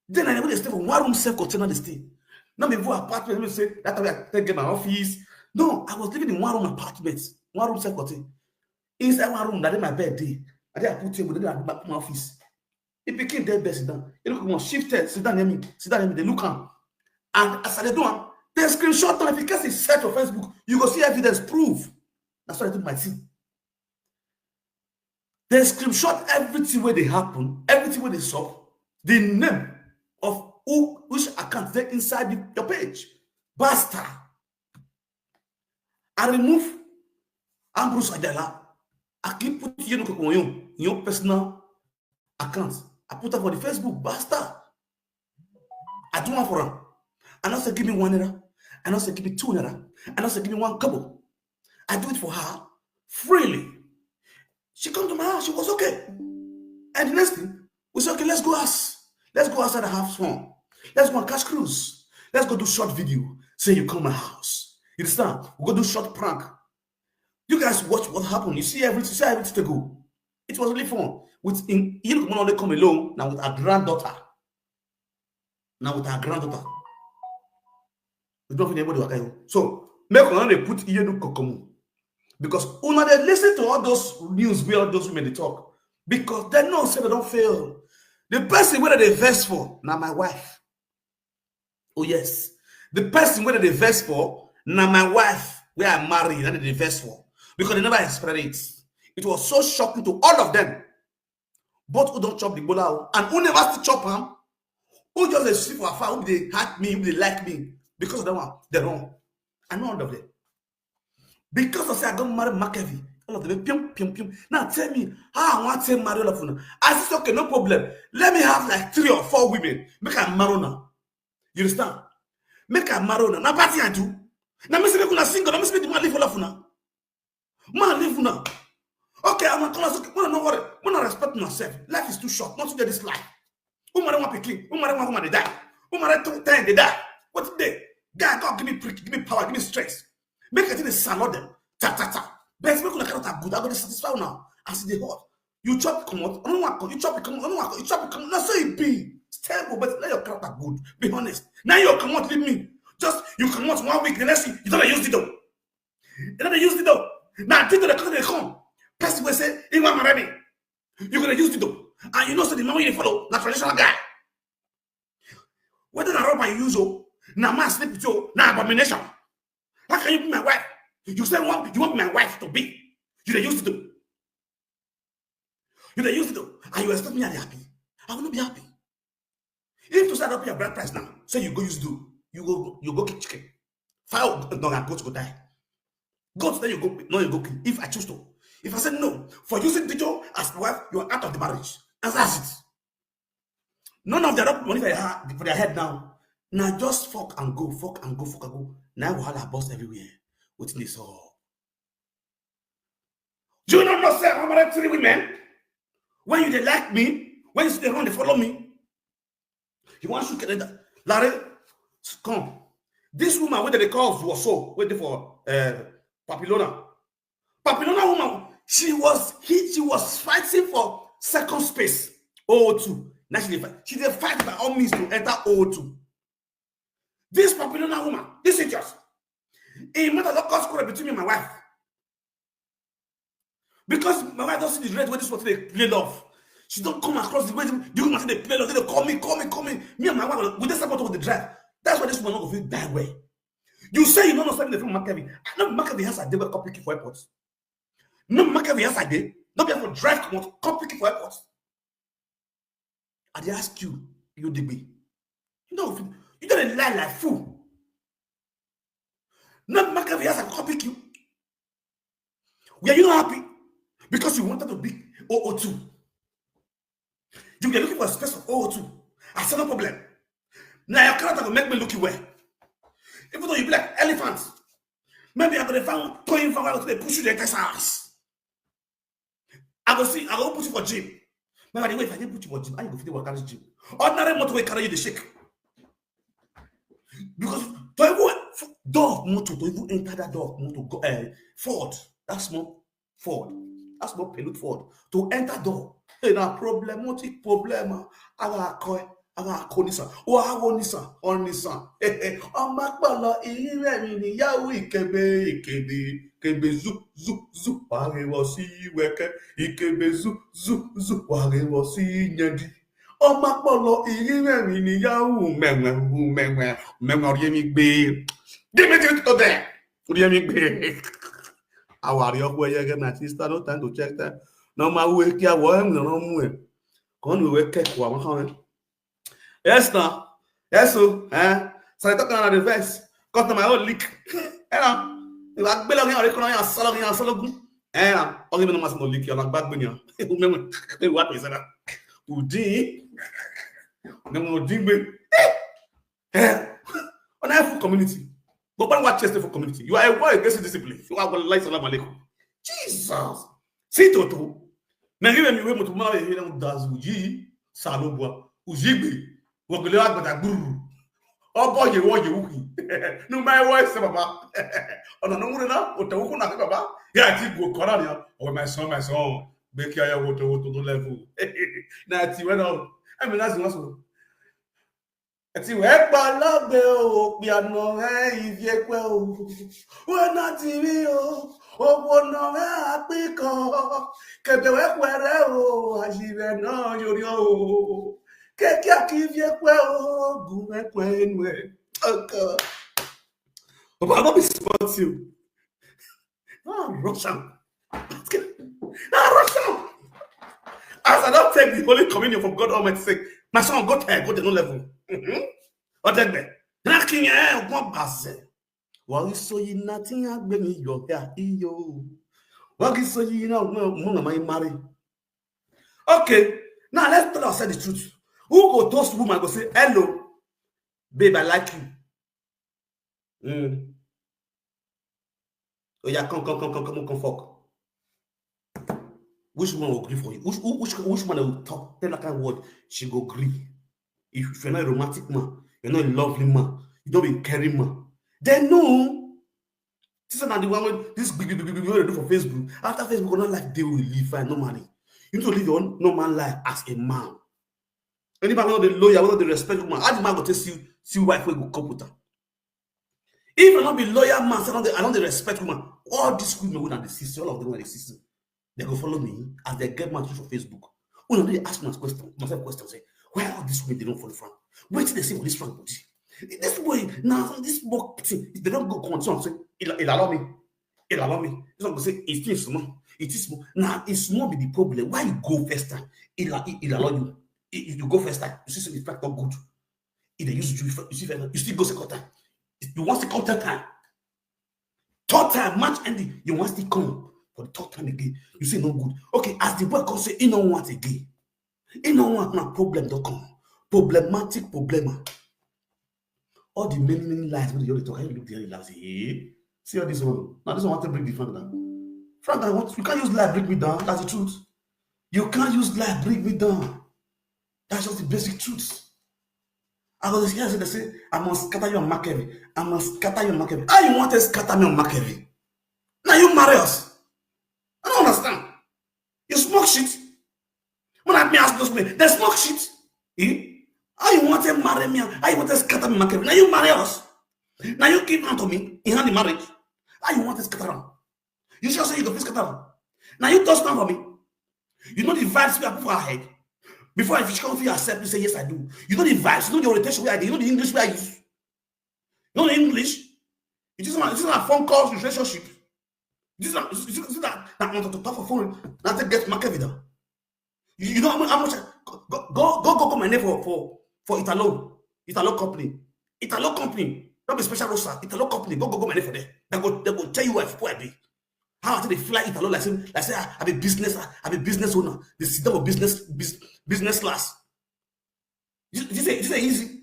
Then I never dey stay for one room, self container dey stay. Not be for apartment. Let me say that time I take get my office. No, I was living in one room apartment, one room self container. Inside one room, that dey my bed dey. I dey, I put table, then I put my office. He became dead bed, sit down. He look more shifted, sit down near me, sit down near me. They look am. And as I dey do am, they screenshot am. If you can see set for Facebook, you go see evidence, proof. That's what I do my thing. They screenshot everything where they happen, everything where they sup, the name of who, which account dey inside the, your page. Basta. I remove Ambrose Ajala. I keep put you in your personal account. I put am for the Facebook. Basta. I do one for her. I no say give me one naira. I no say give me two naira. I no say give me one kobo. I do it for her freely. She come to my house. She was okay. And the next thing, we say, "Okay, let's go house. Let's go outside and have fun. Let's go and catch cruise. Let's go do short video. Say you come my house." You understand? We go do short prank. You guys watch what happened. You see everything, see everything to go. It was really fun. With in, you know, only come alone now with her granddaughter. Now with her granddaughter. We don't feel anybody waka you. So make una dey put Iyenu Kokomo. Because una dey listen to all those news where all those women dey talk. Because they know say they don't fail. The person where they vex for, now my wife. Oh yes. The person where they vex for, now my wife, where I marry, that they vex for. Because they never expect it. It was so shocking to all of them. But who don't chop the bola o? And who never still chop am? Who just dey see for afar, who dey hurt me, who dey like me, because of that one, they run. I know all of them. Because of say I go marry Makevi, all of them pium pium pium. Now tell me how I want to marry all of una. I say okay, no problem. Let me have like three or four women. Make I marry now. You understand? Make I marry now. Now party I do. Now me say make una single. Now me say make the man leave all of una. Man leave una. Okay, I'm gonna come. Okay, una no worry. Una respect myself. Life is too short. Not to get this life. Who marry one pikin? Who marry one woman? They die. Who marry two ten? They die. What did they? God, God, give me prick, give me power, give me strength. Make I think they salute them. Ta ta ta. But make una character good. I go to satisfy now. As they hot. You chop come out. I don't want you chop come. I don't want you chop come. Not so it be. Stable, but let your character good. Be honest. Now you come out, leave me. Just you come out one week, the next thing you don't use it though. You don't use it though. Now people they come, they come. Person will say, "He want marry me." You gonna use it though. And you know, so the man you follow, na traditional guy. Whether na rubber you use, oh, na man sleep with you, na abomination. How can you be my wife? You say one, you want my wife to be. You dey use it though. You dey use it though. And you expect me to be happy? I will not be happy. If to say I don't pay your bride price now, say you go use do, you go you go kick chicken. Fire no and goat go die. Goat then you go no you go kill. If I choose to, if I say no for using dijo as my wife, you are out of the marriage. And that's it. None of the other money for their, ha- for their head now. Now just fuck and go, fuck and go, fuck and go. Now wahala burst everywhere. What's this all? Do you not know say I'm married three women? When you they like me, when you see they run, they follow me. You want to get that? Larry, come. This woman, what they call Vuoso, waiting for uh, Papillona. Papillona woman, she was he, she was fighting for second space. oh two. Now she dey fight. She dey fight by all means to enter oh two. This Papillona woman, this is just. It matter not cause quarrel between me and my wife. Because my wife doesn't see the red way this one they play love. She don't come across the way the woman say they play love. They call me, call me, call me. Me and my wife, we just about to the drive. That's why this woman not go feel that way. You say you don't know something from Maccabee. I know Maccabee has a day where copy for airport. No Maccabee has a day. No be for drive come out, come pick for airport. I dey ask you, you dey be. You know, you don't lie like fool. Not Maccabee has a come pick you. Were you not happy? Because you wanted to be oh oh two. You were looking for a space of oh oh two. I said no problem. Now your character will make me look you well. Even though you be like elephant, maybe I'm gonna find point for where they push you the exercise. I go see, I go put you for gym. But by the way, if I didn't put you for gym, how you go fit work out this gym? Ordinary motor will carry you the shake. Because to even door of motor, to even enter that door of motor, go, uh, Ford, that small Ford, that small pellet Ford, to enter door, hey, na problematic problem. Our coy, our conisa, or our nisa, or nisa. Ọmọ akpọlọ ìrírẹ́ mi níyàwó ìkébé ìkébé ìkébé zu zu zu wàrẹwọ sí wẹkẹ ìkébé zu zu zu wàrẹwọ sí nyẹdi. Ọmọ akpọlọ ìrírẹ́ mi níyàwó mẹ̀mẹ̀ mẹ̀mẹ̀ mẹ̀mẹ̀ ọ̀rẹ́ mi gbé. Give me the to there. Ọ̀rẹ́ mi gbé. Àwárí ọkọ ẹyẹ gẹ́gẹ́ náà sister, no time to check time. Normal way kí àwọ̀ ẹ̀ ń rán mú ẹ̀. Kàn ní ìwé kẹ́kọ̀ọ́ àwọn kan rẹ̀. Yes na. Yes o. Eh? Sani talk na the verse. Cause na my own leak. Eh na. Ìwà gbé lọ ní ọ̀rẹ́ kan náà yà sọ́lọ́ yà sọ́lọ́gún. Eh na. Ọ̀rẹ́ mi náà máa sọ leak yà ọ̀nà gbàgbé ni. Mẹ́wọ̀n. Ìwà pèsè náà. Ùdí. Mẹ́wọ̀n ùdí gbé. Eh. Ọ̀nà ẹ̀ fún community. But when what chest for community? You are a war against discipline. You are like salam alaikum. Jesus. See Toto. Na give me way mutu ma he na dazu ji salo bwa. Ujigbe. Wogele agbada gburu. Obo ye wo ye wuki. No my voice baba. Ona no ngure na o te wuku na baba. Ya ti go kora ni. Oh my son, my son. Be ki aya wo to wo to level. Na ti we na. I mean that's what. Eti we pa lagbe o, pi ano he ivie kwe o. We na ti mi o. Owo no he apiko. Kebe we kwere o, ajive no yorio o. Keke akivie kwe o, gume kwe nwe. Okay. But I no be support you. Ah, rush am. Ah, rush am. As I don't take the Holy Communion from God Almighty, say, my son, go there, go to no level. Odegbe. Nakin eh ogbon base. Wagi soyi nothing agbe mi your hair iyo. Wagi soyi na mo na my marry. Okay, now let's tell ourselves the truth. Who go toast woman go say, "Hello, babe, I like you." Mm. Oh yeah, come, come, come, come, come, come, fuck. Which one will agree for you? Which, who- which, which one will talk? Tell that kind of word. She go agree. If, if you're not a romantic man, you're not a lovely man, you don't be a caring man, then no. This is not the one wey this big, big, big, big, wey dey do for Facebook. After Facebook, another life dey we live fine normally. You need to live your own normal life as a man. Anybody wey no dey loyal, wey no dey respect woman, how the man go take see see wife wey go cope with am? If I no be loyal man, say I no dey, I no dey respect woman, all these women wey una dey see, all of them wey dey see, they go follow me as they get man for Facebook. Una dey ask una question, myself question say, why all these women they don't follow Frank? Wetin they see for this Frank body? This boy now, this boy thing, if they don't go come, so say, "Ila- ilalo me, ilalo me." This one go say, "It is small, it is small." Now it's small be the problem. Why you go first time? Ila- i- ilalo you. I- If you go first time, you see say the Frank not good. If they use you, you see, you still go second time. If you want second, third time, third time, match ending, you want still come for the third time again. You say no good. Okay, as the boy come say, he no want again. He no want na problem don come. Problematic problema. All the many, many lies wey you dey talk, how you look there, you laugh, say, "Hey, see all this one. Now this one want to bring the Frank down." Frank, I want, you can't use lie bring me down. That's the truth. You can't use lie bring me down. That's just the basic truth. I go dey hear say they say, "I must scatter you and Makevi. I must scatter you and Makevi." How you want to scatter me and Makevi? Now you marry us. I don't understand. You smoke shit. When I me ask those men, they smoke shit. Eh? How you want to marry me? How you want to scatter me, Makevi? Now you marry us. Now you give hand to me in hand the marriage. How you want to scatter am? You sure say you go fit scatter am? Now you touch down for me. You know the vibes we I put for her head. Before if she come fit accept me, say, "Yes, I do." You know the vibes, you know the orientation where I dey, you know the English where I use. You know the English? It is not, it is not a phone calls relationship. This is not, this is not, that want to talk for phone. Not to get market with them. You, you know how much, how much I, go, go, go, go, go my name for, for, for Italo, Italo company. Italo company. Not be special roster. Italo company. Go, go, go my name for there. They go, they go tell you what, who I be. How I take dey fly Italo like say, like say I, I be business, I, I be business owner. They sit down for business, bus-, business class. You, you say, you say easy.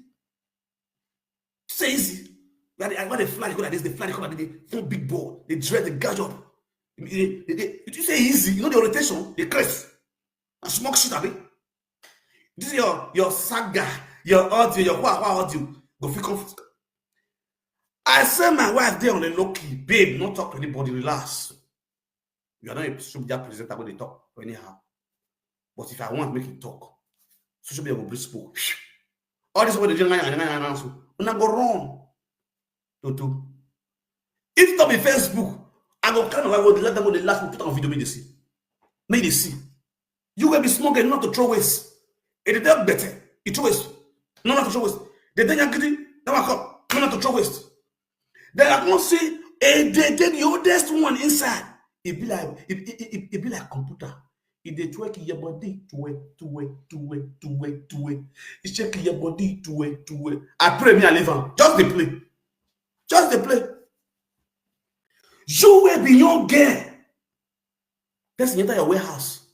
Say easy. Where they, where they fly, go like this, they fly, they come like this, they form big ball, they dress, they gadget up. They, they, they, you say easy, you know the orientation, they craze. And smoke shit, abi? This is your, your saga, your audio, your wha, wha audio. Go fit come. I say my wife dey on the low key, babe, not talk to anybody, relax. You are not a social media presenter wey dey talk anyhow. But if I want make you talk, social media go bring smoke. All this wey dey do yanga, yanga, yanga, so una go run. Toto. If not be Facebook, I go carry my wife, go dey let them go dey laugh, put on video, make they see. Make they see. You will be smoking, not to throw waste. It is that better. You throw waste. No, not to throw waste. They dey yangidi, that one come. No, not to throw waste. Then I come see, eh, they dey the oldest one inside. E be like, e, e, e, e be like computer. E dey twerk your body, twerk, twerk, twerk, twerk, twerk. E shake your body, twerk, twerk. I pray me, I leave am. Just dey play. Just dey play. You will be young girl. Person enter your warehouse.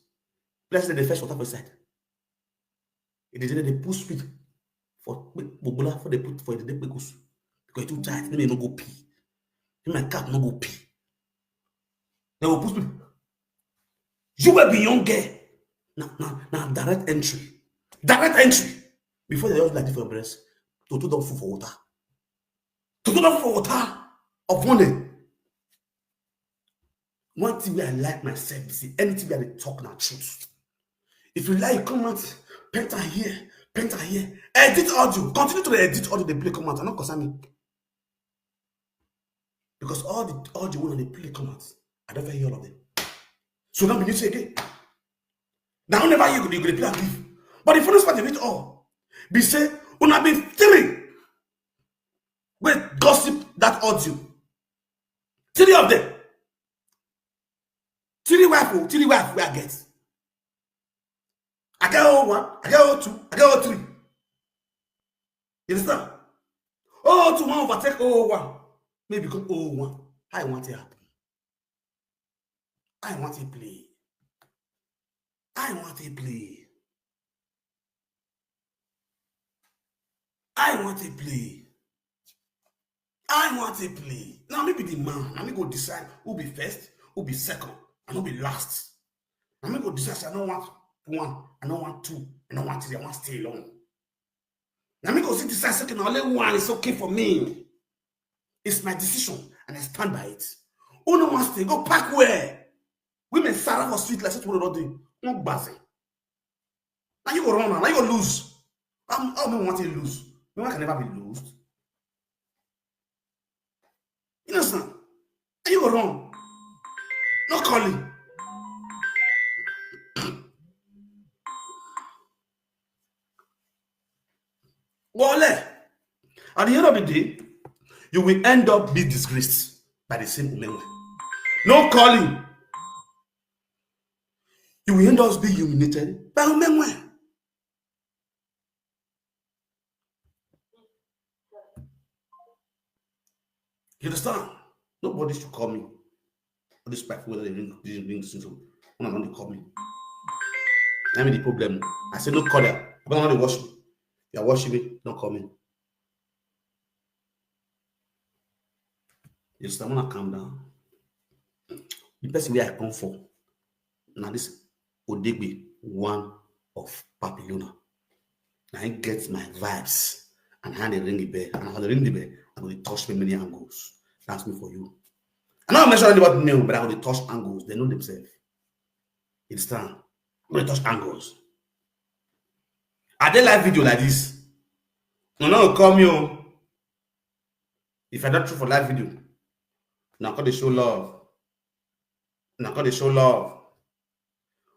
Person dey fetch water for inside. E dey, dey put spit for gbogbula for dey put for the kpekus. Because e too tight, make e no go pee. Make my cat no go pee. They will put spit. You will be young girl. Now, now, now direct entry. Direct entry. Before they just like this for your breast, Toto don full for water. Toto don full for water of money. One thing wey I like myself be say anything wey I dey talk na truth. If you like, come out, paint am here, paint am here, edit audio, continue to dey edit audio, dey play, come out, I no concern me. Because all the audio wey una dey play come out, I don fit hear all of them. So now we need to again. Now never you go dey play and give. But the funniest part of it all be say una be three wey gossip that audio. Three of them. Three wife, oh, three wife wey I get. I get oh one, I get oh two, I get oh three. You understand? Oh, to one overtake oh one. Maybe come oh one. I want it happen. I want it play. I want it play. I want it play. I want it play. Now me be the man. Now me go decide who be first, who be second, and who be last. Now me go decide say I don't want one, I don't want two, I don't want three, I want stay alone. Now me go see decide say okay, now only one is okay for me. It's my decision and I stand by it. Who no wants to go park where? Women Sarah for sweet like such one do. Won't baze. Now you go run now, now you go lose. Um, oh, me want to lose. Me one can never be lost. You understand? Now you go run. No calling. Wale, at the end of the day, you will end up be disgraced by the same Umenwe. No calling. You will end up being humiliated by Umenwe. You understand? Nobody should call me. All these people wey dey ring, dey ring this thing, so una no dey call me. Na me the problem. I say no call them. But no dey watch me. You are watching me, don't call me. You understand? Una calm down. The person where I come for, now this Odegbe, one of Papillona. Now I get my vibes and how they ring the bell. And how they ring the bell, I go dey touch me many angles. That's me for you. I no mention anybody name, but I go dey touch angles. They know themselves. You understand? I go dey touch angles. I dey live video like this. No, no, call me. Oh. If I don't true for live video, now call the show love. Now call the show love.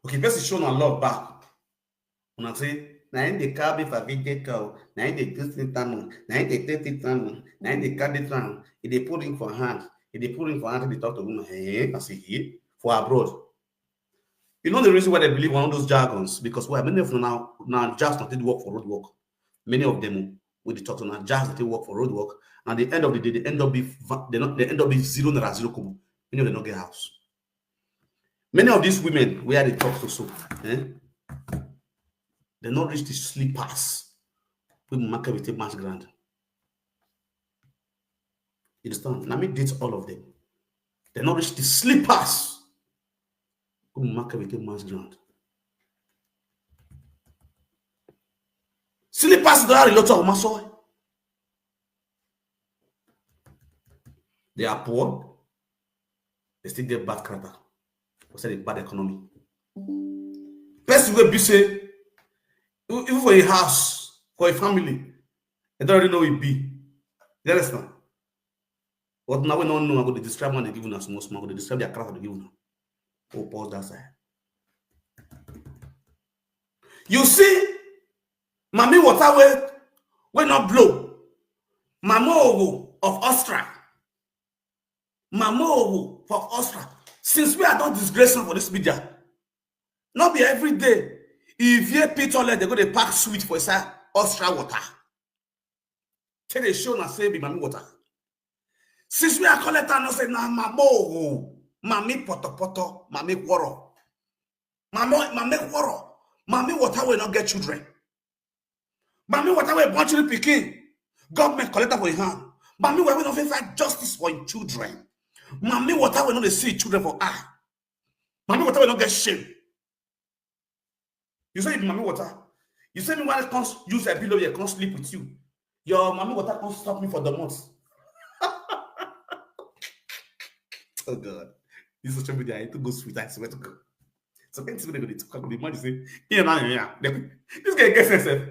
Okay, person show na love back. Una say, na him dey carry for video call, na him dey do thing time, na him dey take thing time, na him dey carry time. He dey put ring for hand, he dey put ring for hand, he dey talk to woman. Eh, I say, eh, for abroad. You know the reason why they believe on all those jargons? Because why? Many of them now, now just not did work for road work. Many of them will dey talk to now just they work for road work. And at the end of the day, they end up be va-, they not they end up be zero naira zero kobo. Many of them not get house. Many of these women where they talk to so, eh? They not reach the slippers. We market with a mass grand. You understand? Now me date all of them. They not reach the slippers. We market with a mass grand. Slippers don't have a lot of muscle. They are poor. They still get bad character. We say the bad economy. Person wey be say, e-, even for a house, for a family, they don't really know it be. You understand? But now we don't know, I go dey describe one they give una small small, I go dey describe their character they give una. Oh, pause that side. You see, Mami water wey, wey not blow. Mama Owo of Austria. Mama Owo for Austria. Since we are not disgracing for this media, not be every day. If you pit all, they go dey pack sweet for inside Austria water. Tell the show na say be Mami water. Since we are collector, no say na Mama Owo, Mami Poto Poto, Mami Woro. Mama, Mami Woro, Mami water will not get children. Mami water will born children picking. Government collector for his hand. Mami water will not find justice for his children. Mami water will not see children for eye. Mami water will not get shame. You say you be Mami water. You say me when I come s-, use a pillow here, come sleep with you. Your Mami water come stop me for the month. Oh God. This social media, it go sweet, I swear to God. So can't see what they talk about. The man say, yeah, man, yeah. This guy gets himself.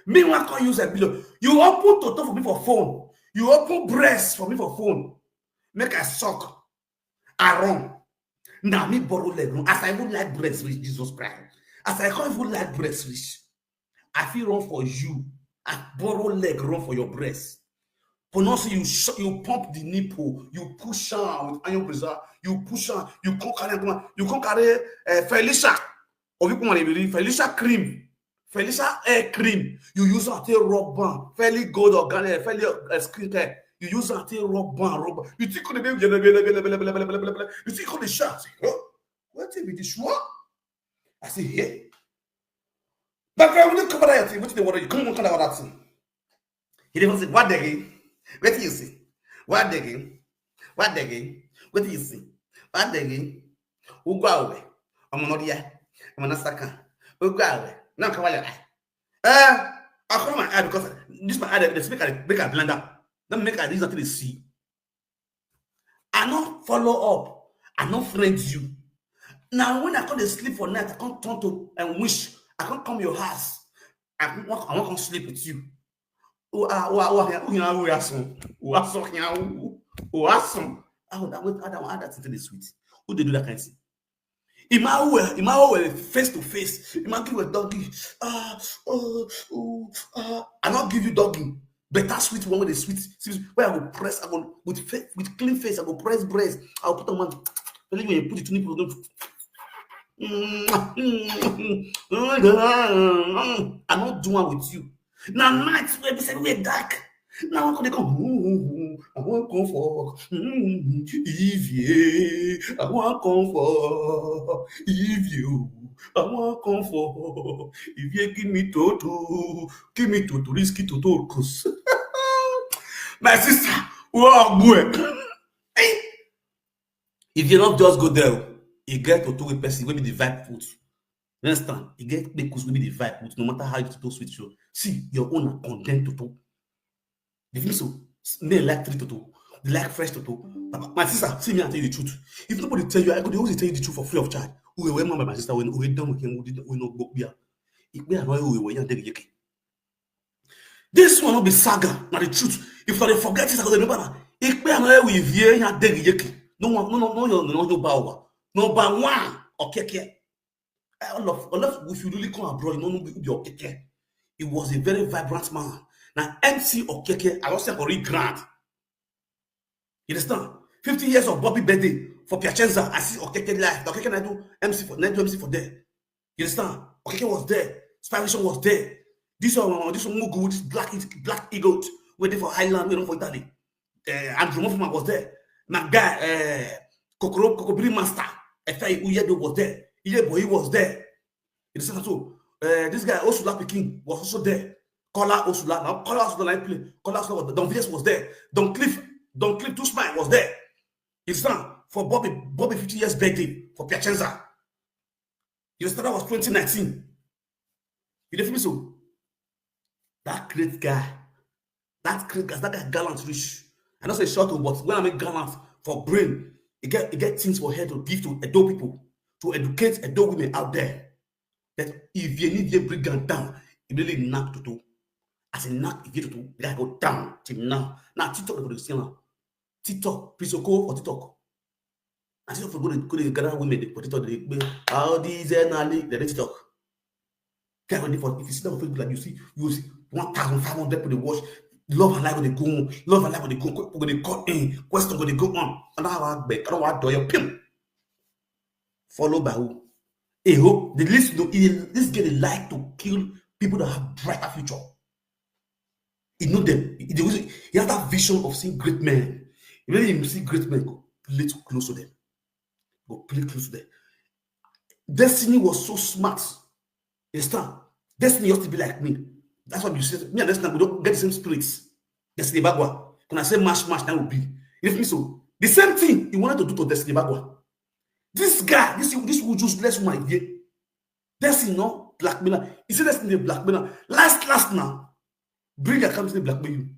Me one come use a pillow. You open toto for me for phone. You open breast for me for phone. Make I suck. I run. Now me borrow leg run. As I even like breast reach Jesus Christ. As I can't even like breast reach. I feel run for you. I borrow leg run for your breast. Pronounce you sh-, you pump the nipple, you push on with iron preserve, you push on, you can't carry, you can't carry uh, Felicia. Or you come on, Felicia cream. Felicia hair cream, you use am take rub am. Felly Gold organic, Felly, uh, skincare, you use am take rub am, rub am. You think could be bele, bele, bele, bele, bele, bele, bele, bele. You think could be sharp? Huh? Wetin be this? What? I say, "Hey." But I wouldn't cover that thing. Wetin dey worry you? Come on, cover that thing. He dey say, "What the hell? Wetin you see? What the hell? What the hell? Wetin you see? What the hell?" Ugwawe, Amonoria, Amanasaka, Ugwawe. Now cover your eye. Eh, I cover my eye because this my eye, they speak, I make a blender. Don't make I use nothing to see. I no follow up. I no friend you. Now when I come dey sleep for night, I come turn to and wish. I come come your house. I come, I wan come sleep with you. Oh, ah, oh, ah, oh, ah, oh, ah, oh, ah, son. Oh, ah, son, oh, ah, son. Oh, that, wait, that one, that thing dey sweet. Who dey do that kind of thing? Ima who were, Ima who were face to face. Ima give a doggy. Ah, oh, oh, ah. I not give you doggy. Better sweet one with the sweet, sweet. Where I go press, I go with face, with clean face, I go press breast. I go put on one. When you put it to me, people don't. I not do one with you. Now night where be say we dark. Now I go dey come. "Hmm, hmm, hmm, I wan come for. Hmm, if you, I wan come for. If you, I wan come for. If you give me toto, give me toto, risky toto, cause." My sister, whoa, boy. Hey. If you not just go there, you get toto with person, maybe the vibe put. You understand? You get the cause, maybe the vibe put. No matter how you toto sweet you. See, your own na condemn toto. The thing so, men like three toto. They like fresh toto. But my sister, see me, I tell you the truth. If nobody tell you, I could always tell you the truth for free of charge. Who were my, my sister when we done with him, we did we no go beer. If we are not we were young, they yeke. This one will be saga, not the truth. If I forget it, I go remember. If we are not we view young, they yeke. No one, no, no, no, no, no, no, power. Number one, okay, okay. All of, all of, if you really come abroad, you know, be okay. He was a very vibrant man. Now, M C Okeke, I was saying, Ori Grant. You understand? Fifty years of Bobby birthday for Piacenza. I see Okeke live. Okeke na do M C for, na do M C for there. You understand? Okeke was there. Spiration was there. This one, this one, Mugu, this black, black eagle, waiting for Highland, waiting for Italy. Uh, Andrew Moffiman was there. My guy, uh, Kokoro, Kokobiri Master, Efei Uyedo was there. Iyebo, he was there. You understand? So, uh, this guy, Osula Pikin, was also there. Kola Osula. Now, Kola Osula, I play. Kola Osula was, Don Vias was there. Don Cliff, Don Cliff Tushman was there. You understand? For Bobby, Bobby fifty years birthday for Piacenza. You understand? That was twenty nineteen. You dey feel me so? That great guy. That great guy, that guy gallant rich. I know say short, but when I make gallant for brain, you get, you get things for head to give to Edo people, to educate Edo women out there. That if you need to bring them down, you really knock to do. As a knock, if you do, the guy go down till now. Now, TikTok, people dey see now. TikTok, Prisoko for TikTok. I think for go to, go to gather women, they put it on the, all these, eh, na li-, they TikTok. Can't wait for, if you see that on Facebook, like, you see, you see one thousand five hundred people they watch. Love and life go dey go on. Love and life go dey go on. People go dey call in. Question go dey go on. And how I beg, I don't want to do your pim. Followed by who? A hope. The list, no, he, this guy dey like to kill people that have brighter future. He know them. He, he, he has that vision of seeing great men. When you see great men, go play too close to them. Go play close to them. Destiny was so smart. You understand? Destiny used to be like me. That's why you say, me and Destiny, we don't get the same spirits. Destiny Bagwa. When I say mash, mash, that would be. You feel me? So, the same thing he wanted to do to Destiny Bagwa. This guy, this, this useless woman here. Destiny, no blackmailer. He said Destiny dey blackmailer. Last, last now, bring your company blackmail you.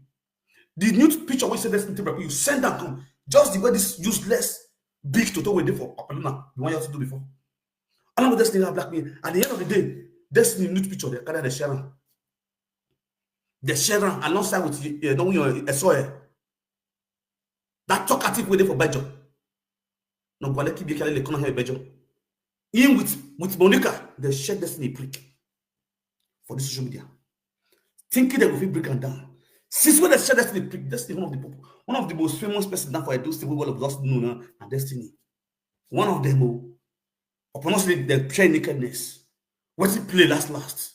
The new picture wey say Destiny take blackmail you, send am come. Just the way this useless big toto wey dey for Papaluna, the one you have to do before. I know Destiny na blackmail. At the end of the day, Destiny new picture, they carry the share am. They share am alongside with, uh, no, your S O L. That talkative wey dey for Belgium. No, Gwale Kibiakele, they come here Belgium. Him with, with Monica, they share Destiny prick for the social media. Thinking they go fit break am down. Since when they share Destiny prick, Destiny one of the people, one of the most famous person now for Edo State, we all of us know now, and Destiny. One of them, oh, upon us, they share nakedness. What he play last, last?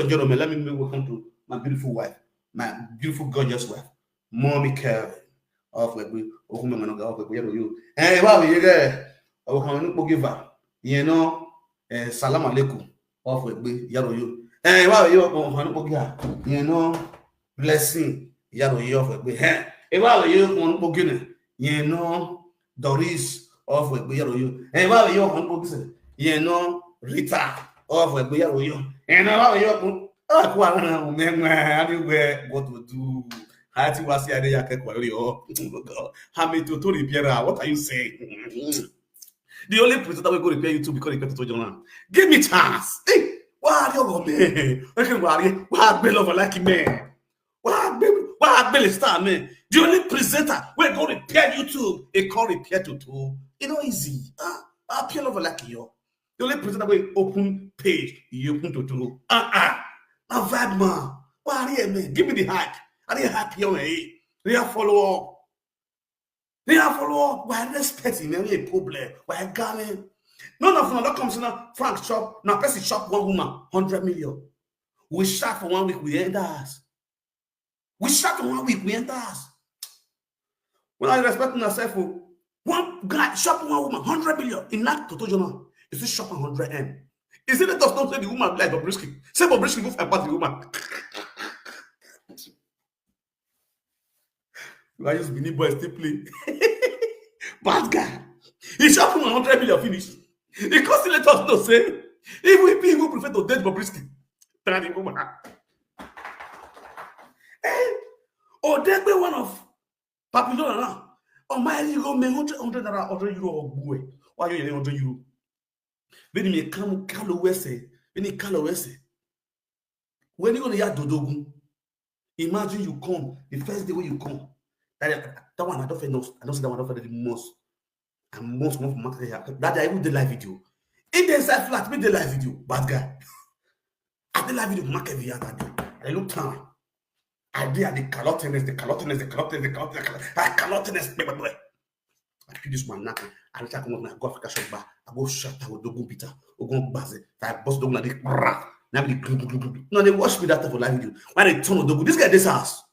and gentlemen, let me make welcome to my beautiful wife, my beautiful, gorgeous wife, Mommy Kelvin. Off with me, Okumemanoga, off with me, you. Hey, wow, you there? Okumemanoga, give her. You know, eh, salam alaikum. Off with me, you. Hey, wow, you, Okumemanoga, you know, blessing, you. Off with me. Hey, wow, you, Okumemanoga, you know, Doris, off with me, you. Hey, wow, you, Okumemanoga, you know, Rita, off with me, you. Hey, wow, you, oh, kwa na, umemwa, anywhere, what to do? Hati wasi ade ya kekwa yo. Hami to to repair. What are you saying? The only presenter we go repair YouTube because repair to Jonah. Give me chance. Hey, why are you go me? Okay, why are you? Why be love like me? Why be why be the star me? The only presenter wey go repair YouTube, e come repair Toto. E no easy. Ah, I appeal over like you. The only presenter wey open page, you open Toto. Ah ah. Na vibe man. Why are you, man? Give me the hype. I dey hype you, eh? They are follow up. They are follow up. Why respect in any problem? Why garment? None of them don't come say now Frank shop. Now person shop one woman, hundred million. We shop for one week, we end us. We shop for one week, we end us. When I respect myself, oh, one guy shop one woman, hundred million. In that Toto Jonah, you see shop one hundred M. Is it that don't say the woman be like Bobrisky? Say Bobrisky move and pass the woman. I use Benin boys still play. Bad guy. He shop him one hundred million finish. He come still let us know say if we people prefer to date Bobrisky than the woman. Eh, or that be one of Papillon now. Oh my, you go make hundred, hundred naira, hundred euro or boy. Why you hundred euro? When you come, call wese. When you call wese. When you gonna hear Dodogun? Imagine you come, the first day when you come. That, that one I don't feel no, I don't see that one, I don't feel the most. And most, most market here. That day I even did live video. If they sell flat, me the live video. Bad guy. I did live video, market the other day. I look down. I did at the calotiness, the calotiness, the calotiness, the calotiness, the calotiness, I calotiness, blah, blah, blah. I pick this one now. I reach out, come up now, go Africa shop bar. I go shut out Dogun Peter. I go Baze. I bust Dogun like this. Now the glue, glue, glue, glue. No, they watch me that time for live video. When they turn Dogun, this guy, this house.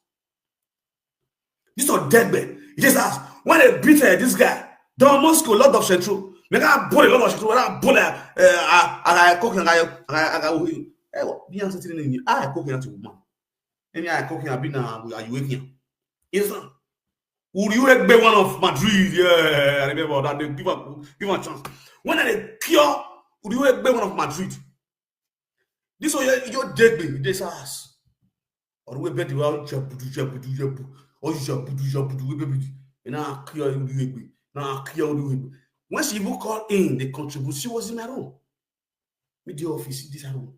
This are dead man. This house. When they beat uh, this guy, Don Moscow, Lord of Central. Make a bully, Lord of Central. When I bully, uh, I, I, I cook and I, I, I, I, I, I cook and I woman. Any I cook and I be now, are you waking? Is Uriu Egbe, one of Madrid. Yeah, I remember that. They give a give a chance. When I cure Uriu Egbe, one of Madrid. This one, your your dead baby, this ass. Or we bet the world jabudu jabudu jabu. Or jabudu jabudu we baby. And now cure Uriu Egbe. Now cure Uriu Egbe. When she even called in, they contribute. She was in my room. With the office, this room.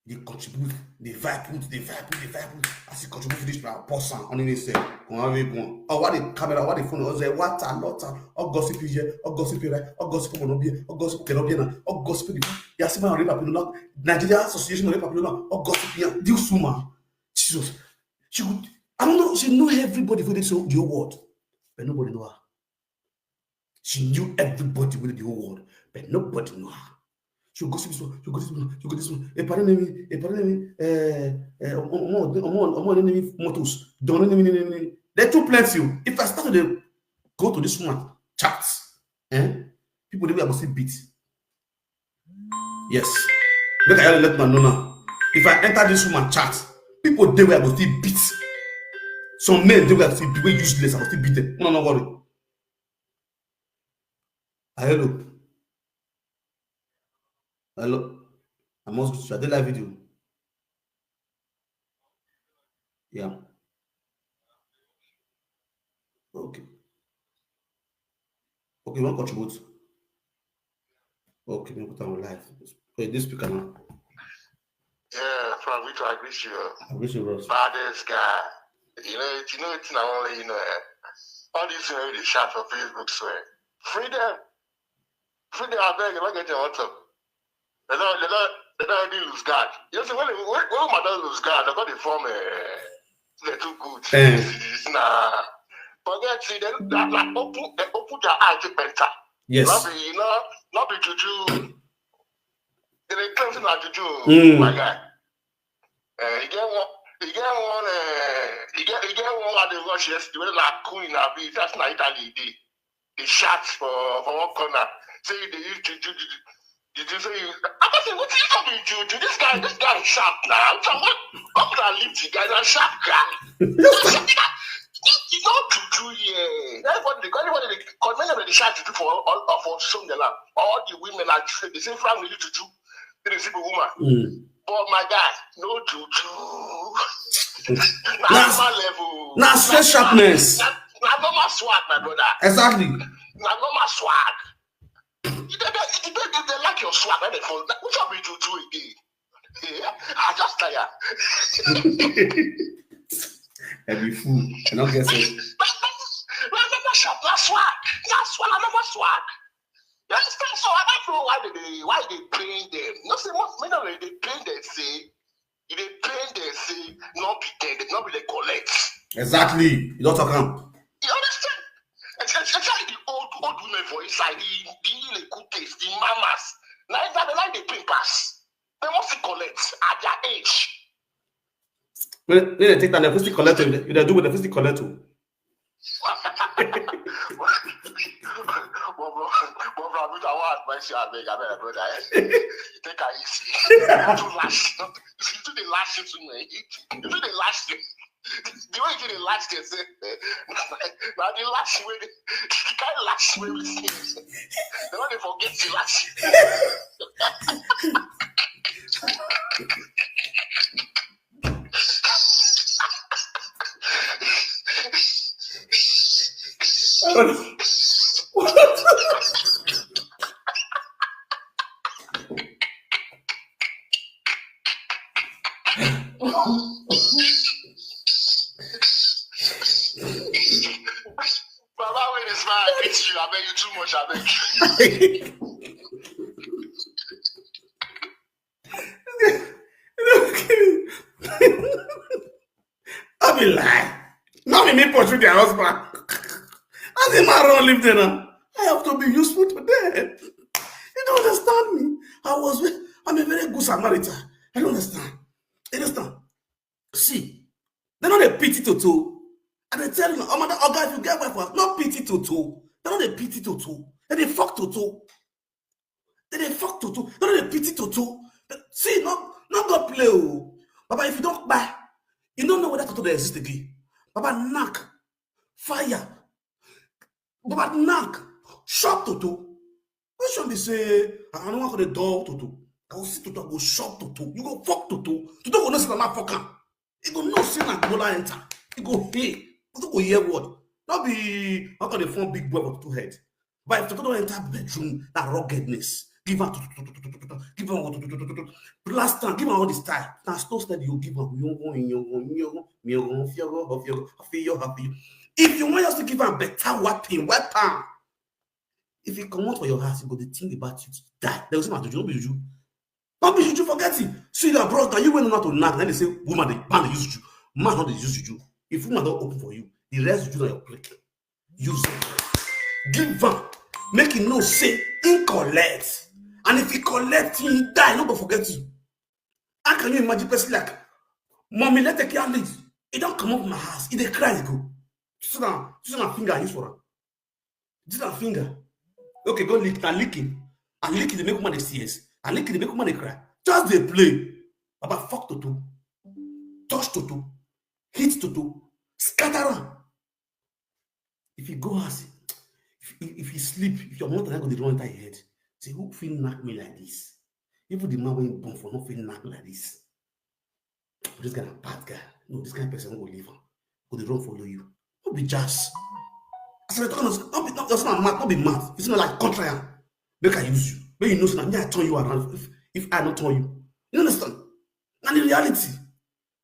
They contribute, they vibe put, they vibe put, they vibe put. As he contribute to this plan, pause am, on him say, come have it, go on. Oh, what the camera, what the phone, oh, say, what a lot, oh, gossip here, oh, gossip here, oh, gossip cannot be, oh, gossip cannot be now, oh, gossip. You see my real people now, Nigeria Association of People now, oh, gossip here, this woman, Jesus, she would, I don't know, she know everybody for this whole world, but nobody know her. She knew everybody within the whole world, but nobody knew her. She go see this one, she go this one, she go this one. A parent name, a parent name, eh, eh, omo, omo, omo, omo, name motos. Don't name, name, name. They're too plenty. Oh. If I start to go to this one chat, eh, people they will see beat. Yes. Make I let my know now. If I enter this woman chat, people they will go still beat. Some men they will still be useless. I will still beat them. No, no worry. Hello. Hello. I must should I do live video? Yeah. Okay. Okay, you want contribute? Okay, we put on live. Okay, this speaker now. Yeah, Frank Victor, I greet you. I wish it was. Baddest guy. You know, you know, it's not only you know. Eh? All these things they shout for Facebook, swear. Freedom. Freedom, I beg, I get your WhatsApp. They don't, they don't, they don't really lose guard. You see, when, when, when woman don't lose guard, they got the form, uh, they're too good. Eh. It's nah. Forget, see, they, they, they open, they open their eye to better. Yes. Not be, you know, not be juju. They dey claim say na juju, Mm. my guy. Uh, you get one, you get one, uh, you get, you get one I dey watch yesterday. When na Queen abi that's na Italy dey. They shout for for one corner. Say you dey use juju, juju. Did you say you? I was saying, what is up with juju? This guy, this guy is sharp now. So what? How could I leave the guy? Na sharp guy. You know juju here. Everybody, anybody, they, many of them dey shout juju for all, all for some the land. All the women are they say Frank dey do juju. They dey sleep with woman. Mm. But my guy, no juju. Na Na- normal level. Na straight sharpness. Na, na normal swag, my brother. Exactly. Na normal swag. If they, if they, if they like your swag, then they fall. Which one be juju again? Yeah, I just tire. Dem be fool. Dem no get sense. Na mama sharp, na swag. Na swag, na mama swag. You understand? So I don't know why they, they why they paying them. No say most men of them they paying them say, if they paying them say, not be them, they not be the collect. Exactly. You don't talk am. You understand? Especially the old old women for inside, the the good taste, the mamas. Now that they like the pay pass. They must collect at their age. When when dem take time, dem fit still collect o. If dem do well, dem fit still collect o. But bro, but bro, I want advice you, I beg, I beg, brother. Eh? Take it easy. You too lash. You too dey lash it to me. You too dey lash it. The way you dey lash yourself, eh? Now the lash way, the kind lash way we see. They don't dey forget the lash. Baba, when this man greet you, I beg you too much, I beg. I be lie. Not be me pursue their husband. As the man run leave there now, I have to be useful to them. You don't understand me. I was, I'm a very good Samaritan. I don't understand. You understand? See, they no dey pity Toto. I dey tell you, oh my God, if you get wife, no pity Toto. They no dey pity Toto. They dey fuck Toto. They dey fuck Toto. They no dey pity Toto. See, no, no go play o. Baba, if you don't buy, you don't know whether Toto dey exist again. Baba, knack, fire. Baba, knack, shop Toto. Which one be say, I don't want to the door Toto. I go see Toto, I go shop Toto. You go fuck Toto. Toto go know say na fuck am. He go know say na Gola enter. He go pay. Toto go hear word. Not be how can they form big boy with two heads. But if Toto don enter bedroom, na ruggedness. Give am, give am, blast am, give am all the style. Na slow steady you give am. Yongo, yongo, yongo, yongo, fiogo, fiogo, fio, fio. If you want us to give am better weapon, weapon. If you come out for your house, you go dey think about you to die. They will say, "Na juju, no be juju." No be juju, forget it. See your bros, now you wey know how to knack. Then they say, "Woman, they ban dey use juju." Man, no dey use juju. If woman don open for you, the rest juju na your plate. Use it. Give am. Make him know say him collect. And if he collect, he die, no go forget you. How can you imagine person like Mommy, let take care lead? He don't come up my house. He dey cry, he go. This na, this na finger I use for am. This na finger. Okay, go lick, na licking. And licking dey make woman dey tears. And licking dey make woman dey cry. Just dey play. Baba, fuck Toto. Touch Toto. Hit Toto. Scatter am. If you go house, if, if, if you sleep, if your mother go dey run enter your head, say, "Who fit knack me like this?" Even the man wey born for no fit knack me like this. This guy na bad guy. No, this kind of person no go leave am. Go dey run follow you. No be jazz. As I talk, no be, no, that's not mad, no be mad. It's not like contrary. Make I use you. Make you know say na me I turn you around if, if I no turn you. You understand? Na the reality.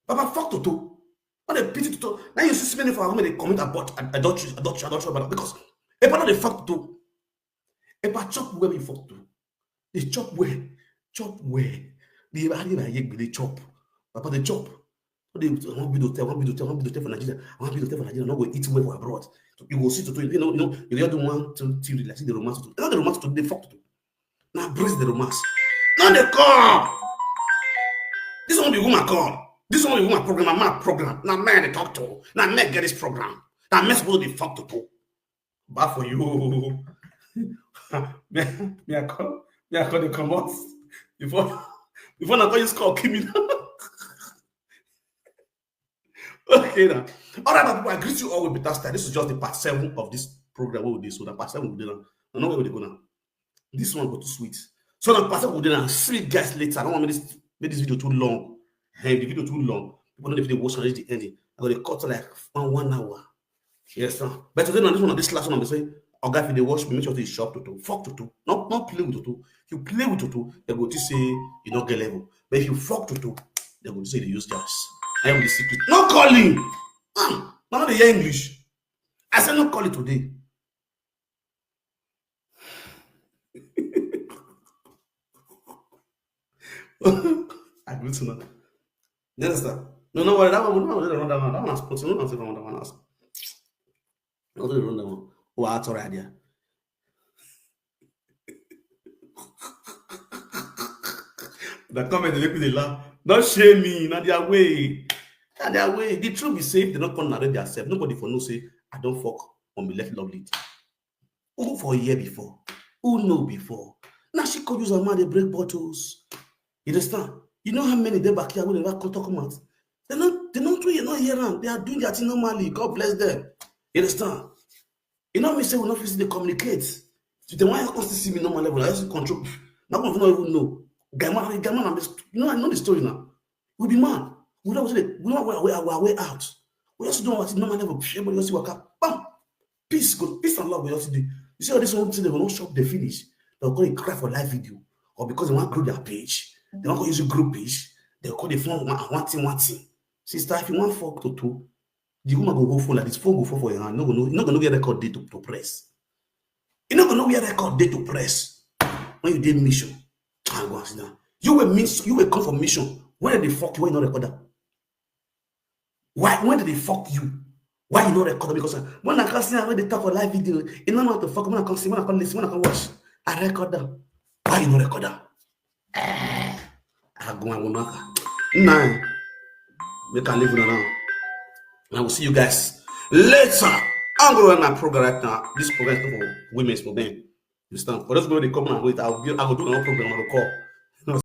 Baba, fuck Toto. When they pity Toto, now you see many for women they commit abort, ad- adultery, adultery, adultery, but because if I know they fuck Toto, if I chop where we fuck Toto, they chop where, chop where. They are here, they chop. Papa, they chop. They want build hotel, want build hotel, want build hotel for Nigeria, want build hotel for Nigeria, not go eat well for abroad. So you go see Toto, you know, you know, you don't want to, to like see the romance Toto. Not the romance Toto, they fuck Toto. Now brace the romance. Now they come. This one be woman come. This one be woman program, na man program. Now man they talk to. Now man get this program. Now man supposed to be fuck Toto. Bad for you. Me, me I call, me I call the comot. Before, before I call you call, kill me now. Okay now. All right, my people, I greet you all with better style. This is just the part seven of this program. What we do so that part seven we do now. I know where we go now. This one go too sweet. So now part seven we do now. See you guys later. I don't want make this make this video too long. Hey, the video too long. People don't even watch and reach the ending. I gotta cut like one, one hour. Yes, sir. But today now, this one, this last one, I'm saying, okay, if you dey watch me, make sure you shop Toto. Fuck Toto. Not not play with Toto. If you play with Toto, they go to say you don't get level. But if you fuck Toto, they go to say they use jazz. I am the secret. No calling. Ah, I no dey hear English. I say no call it today. I greet una. You understand? No, no worry. That one, no, no, no, that one, that one has put. No, no, that one, that one has. No, no, no, that one. Oh, I thought idea. The comment dey make me dey laugh. Don't shame me. Na their way. Na their way. The truth be say if they no come narrate theirself, nobody for know say I don fuck on the left love lead. Who for hear before? Who know before? Now she could use her mouth dey break bottles. You understand? You know how many dey back here wey never come talk come out? They no, they no too, you no hear am. They are doing their thing normally. God bless them. You understand? You know me say we no fit still dey communicate. If they wan come still see me normal level, I just control. That one no even know. Guy man, guy man, I'm just, you know, I know the story now. We be man. We don't say we don't wear our way out. We just do our thing normal level. Everybody just see waka. Bam! Peace go, peace and love go just dey. You see all this one thing they go not shop they finish. They'll go and cry for live video. Or because they want to grow their page, they want to use a group page, they'll call the phone one, one thing, one thing. Sister, if you want fuck to two, the woman go go phone like this, phone go phone for your hand. No go know, no go know where record dey to, to press. You no go know where record dey to press. When you dey mission, and go and sit down. You will miss, you will come for mission. When they fuck you, when you no record am? Why, when did they fuck you? Why you no record am? Because, uh, when I come see am, when they talk for live video, you know how to fuck. When I come see, when I come listen, when I come watch, I record am. Why you no record am? Eh, I go and go now. Nah, make I leave una now. And I will see you guys later. I'm gonna run my program right now. This program is not for women, it's for men. You understand? For those people they come and wait, I'll be, I will do another program on the call.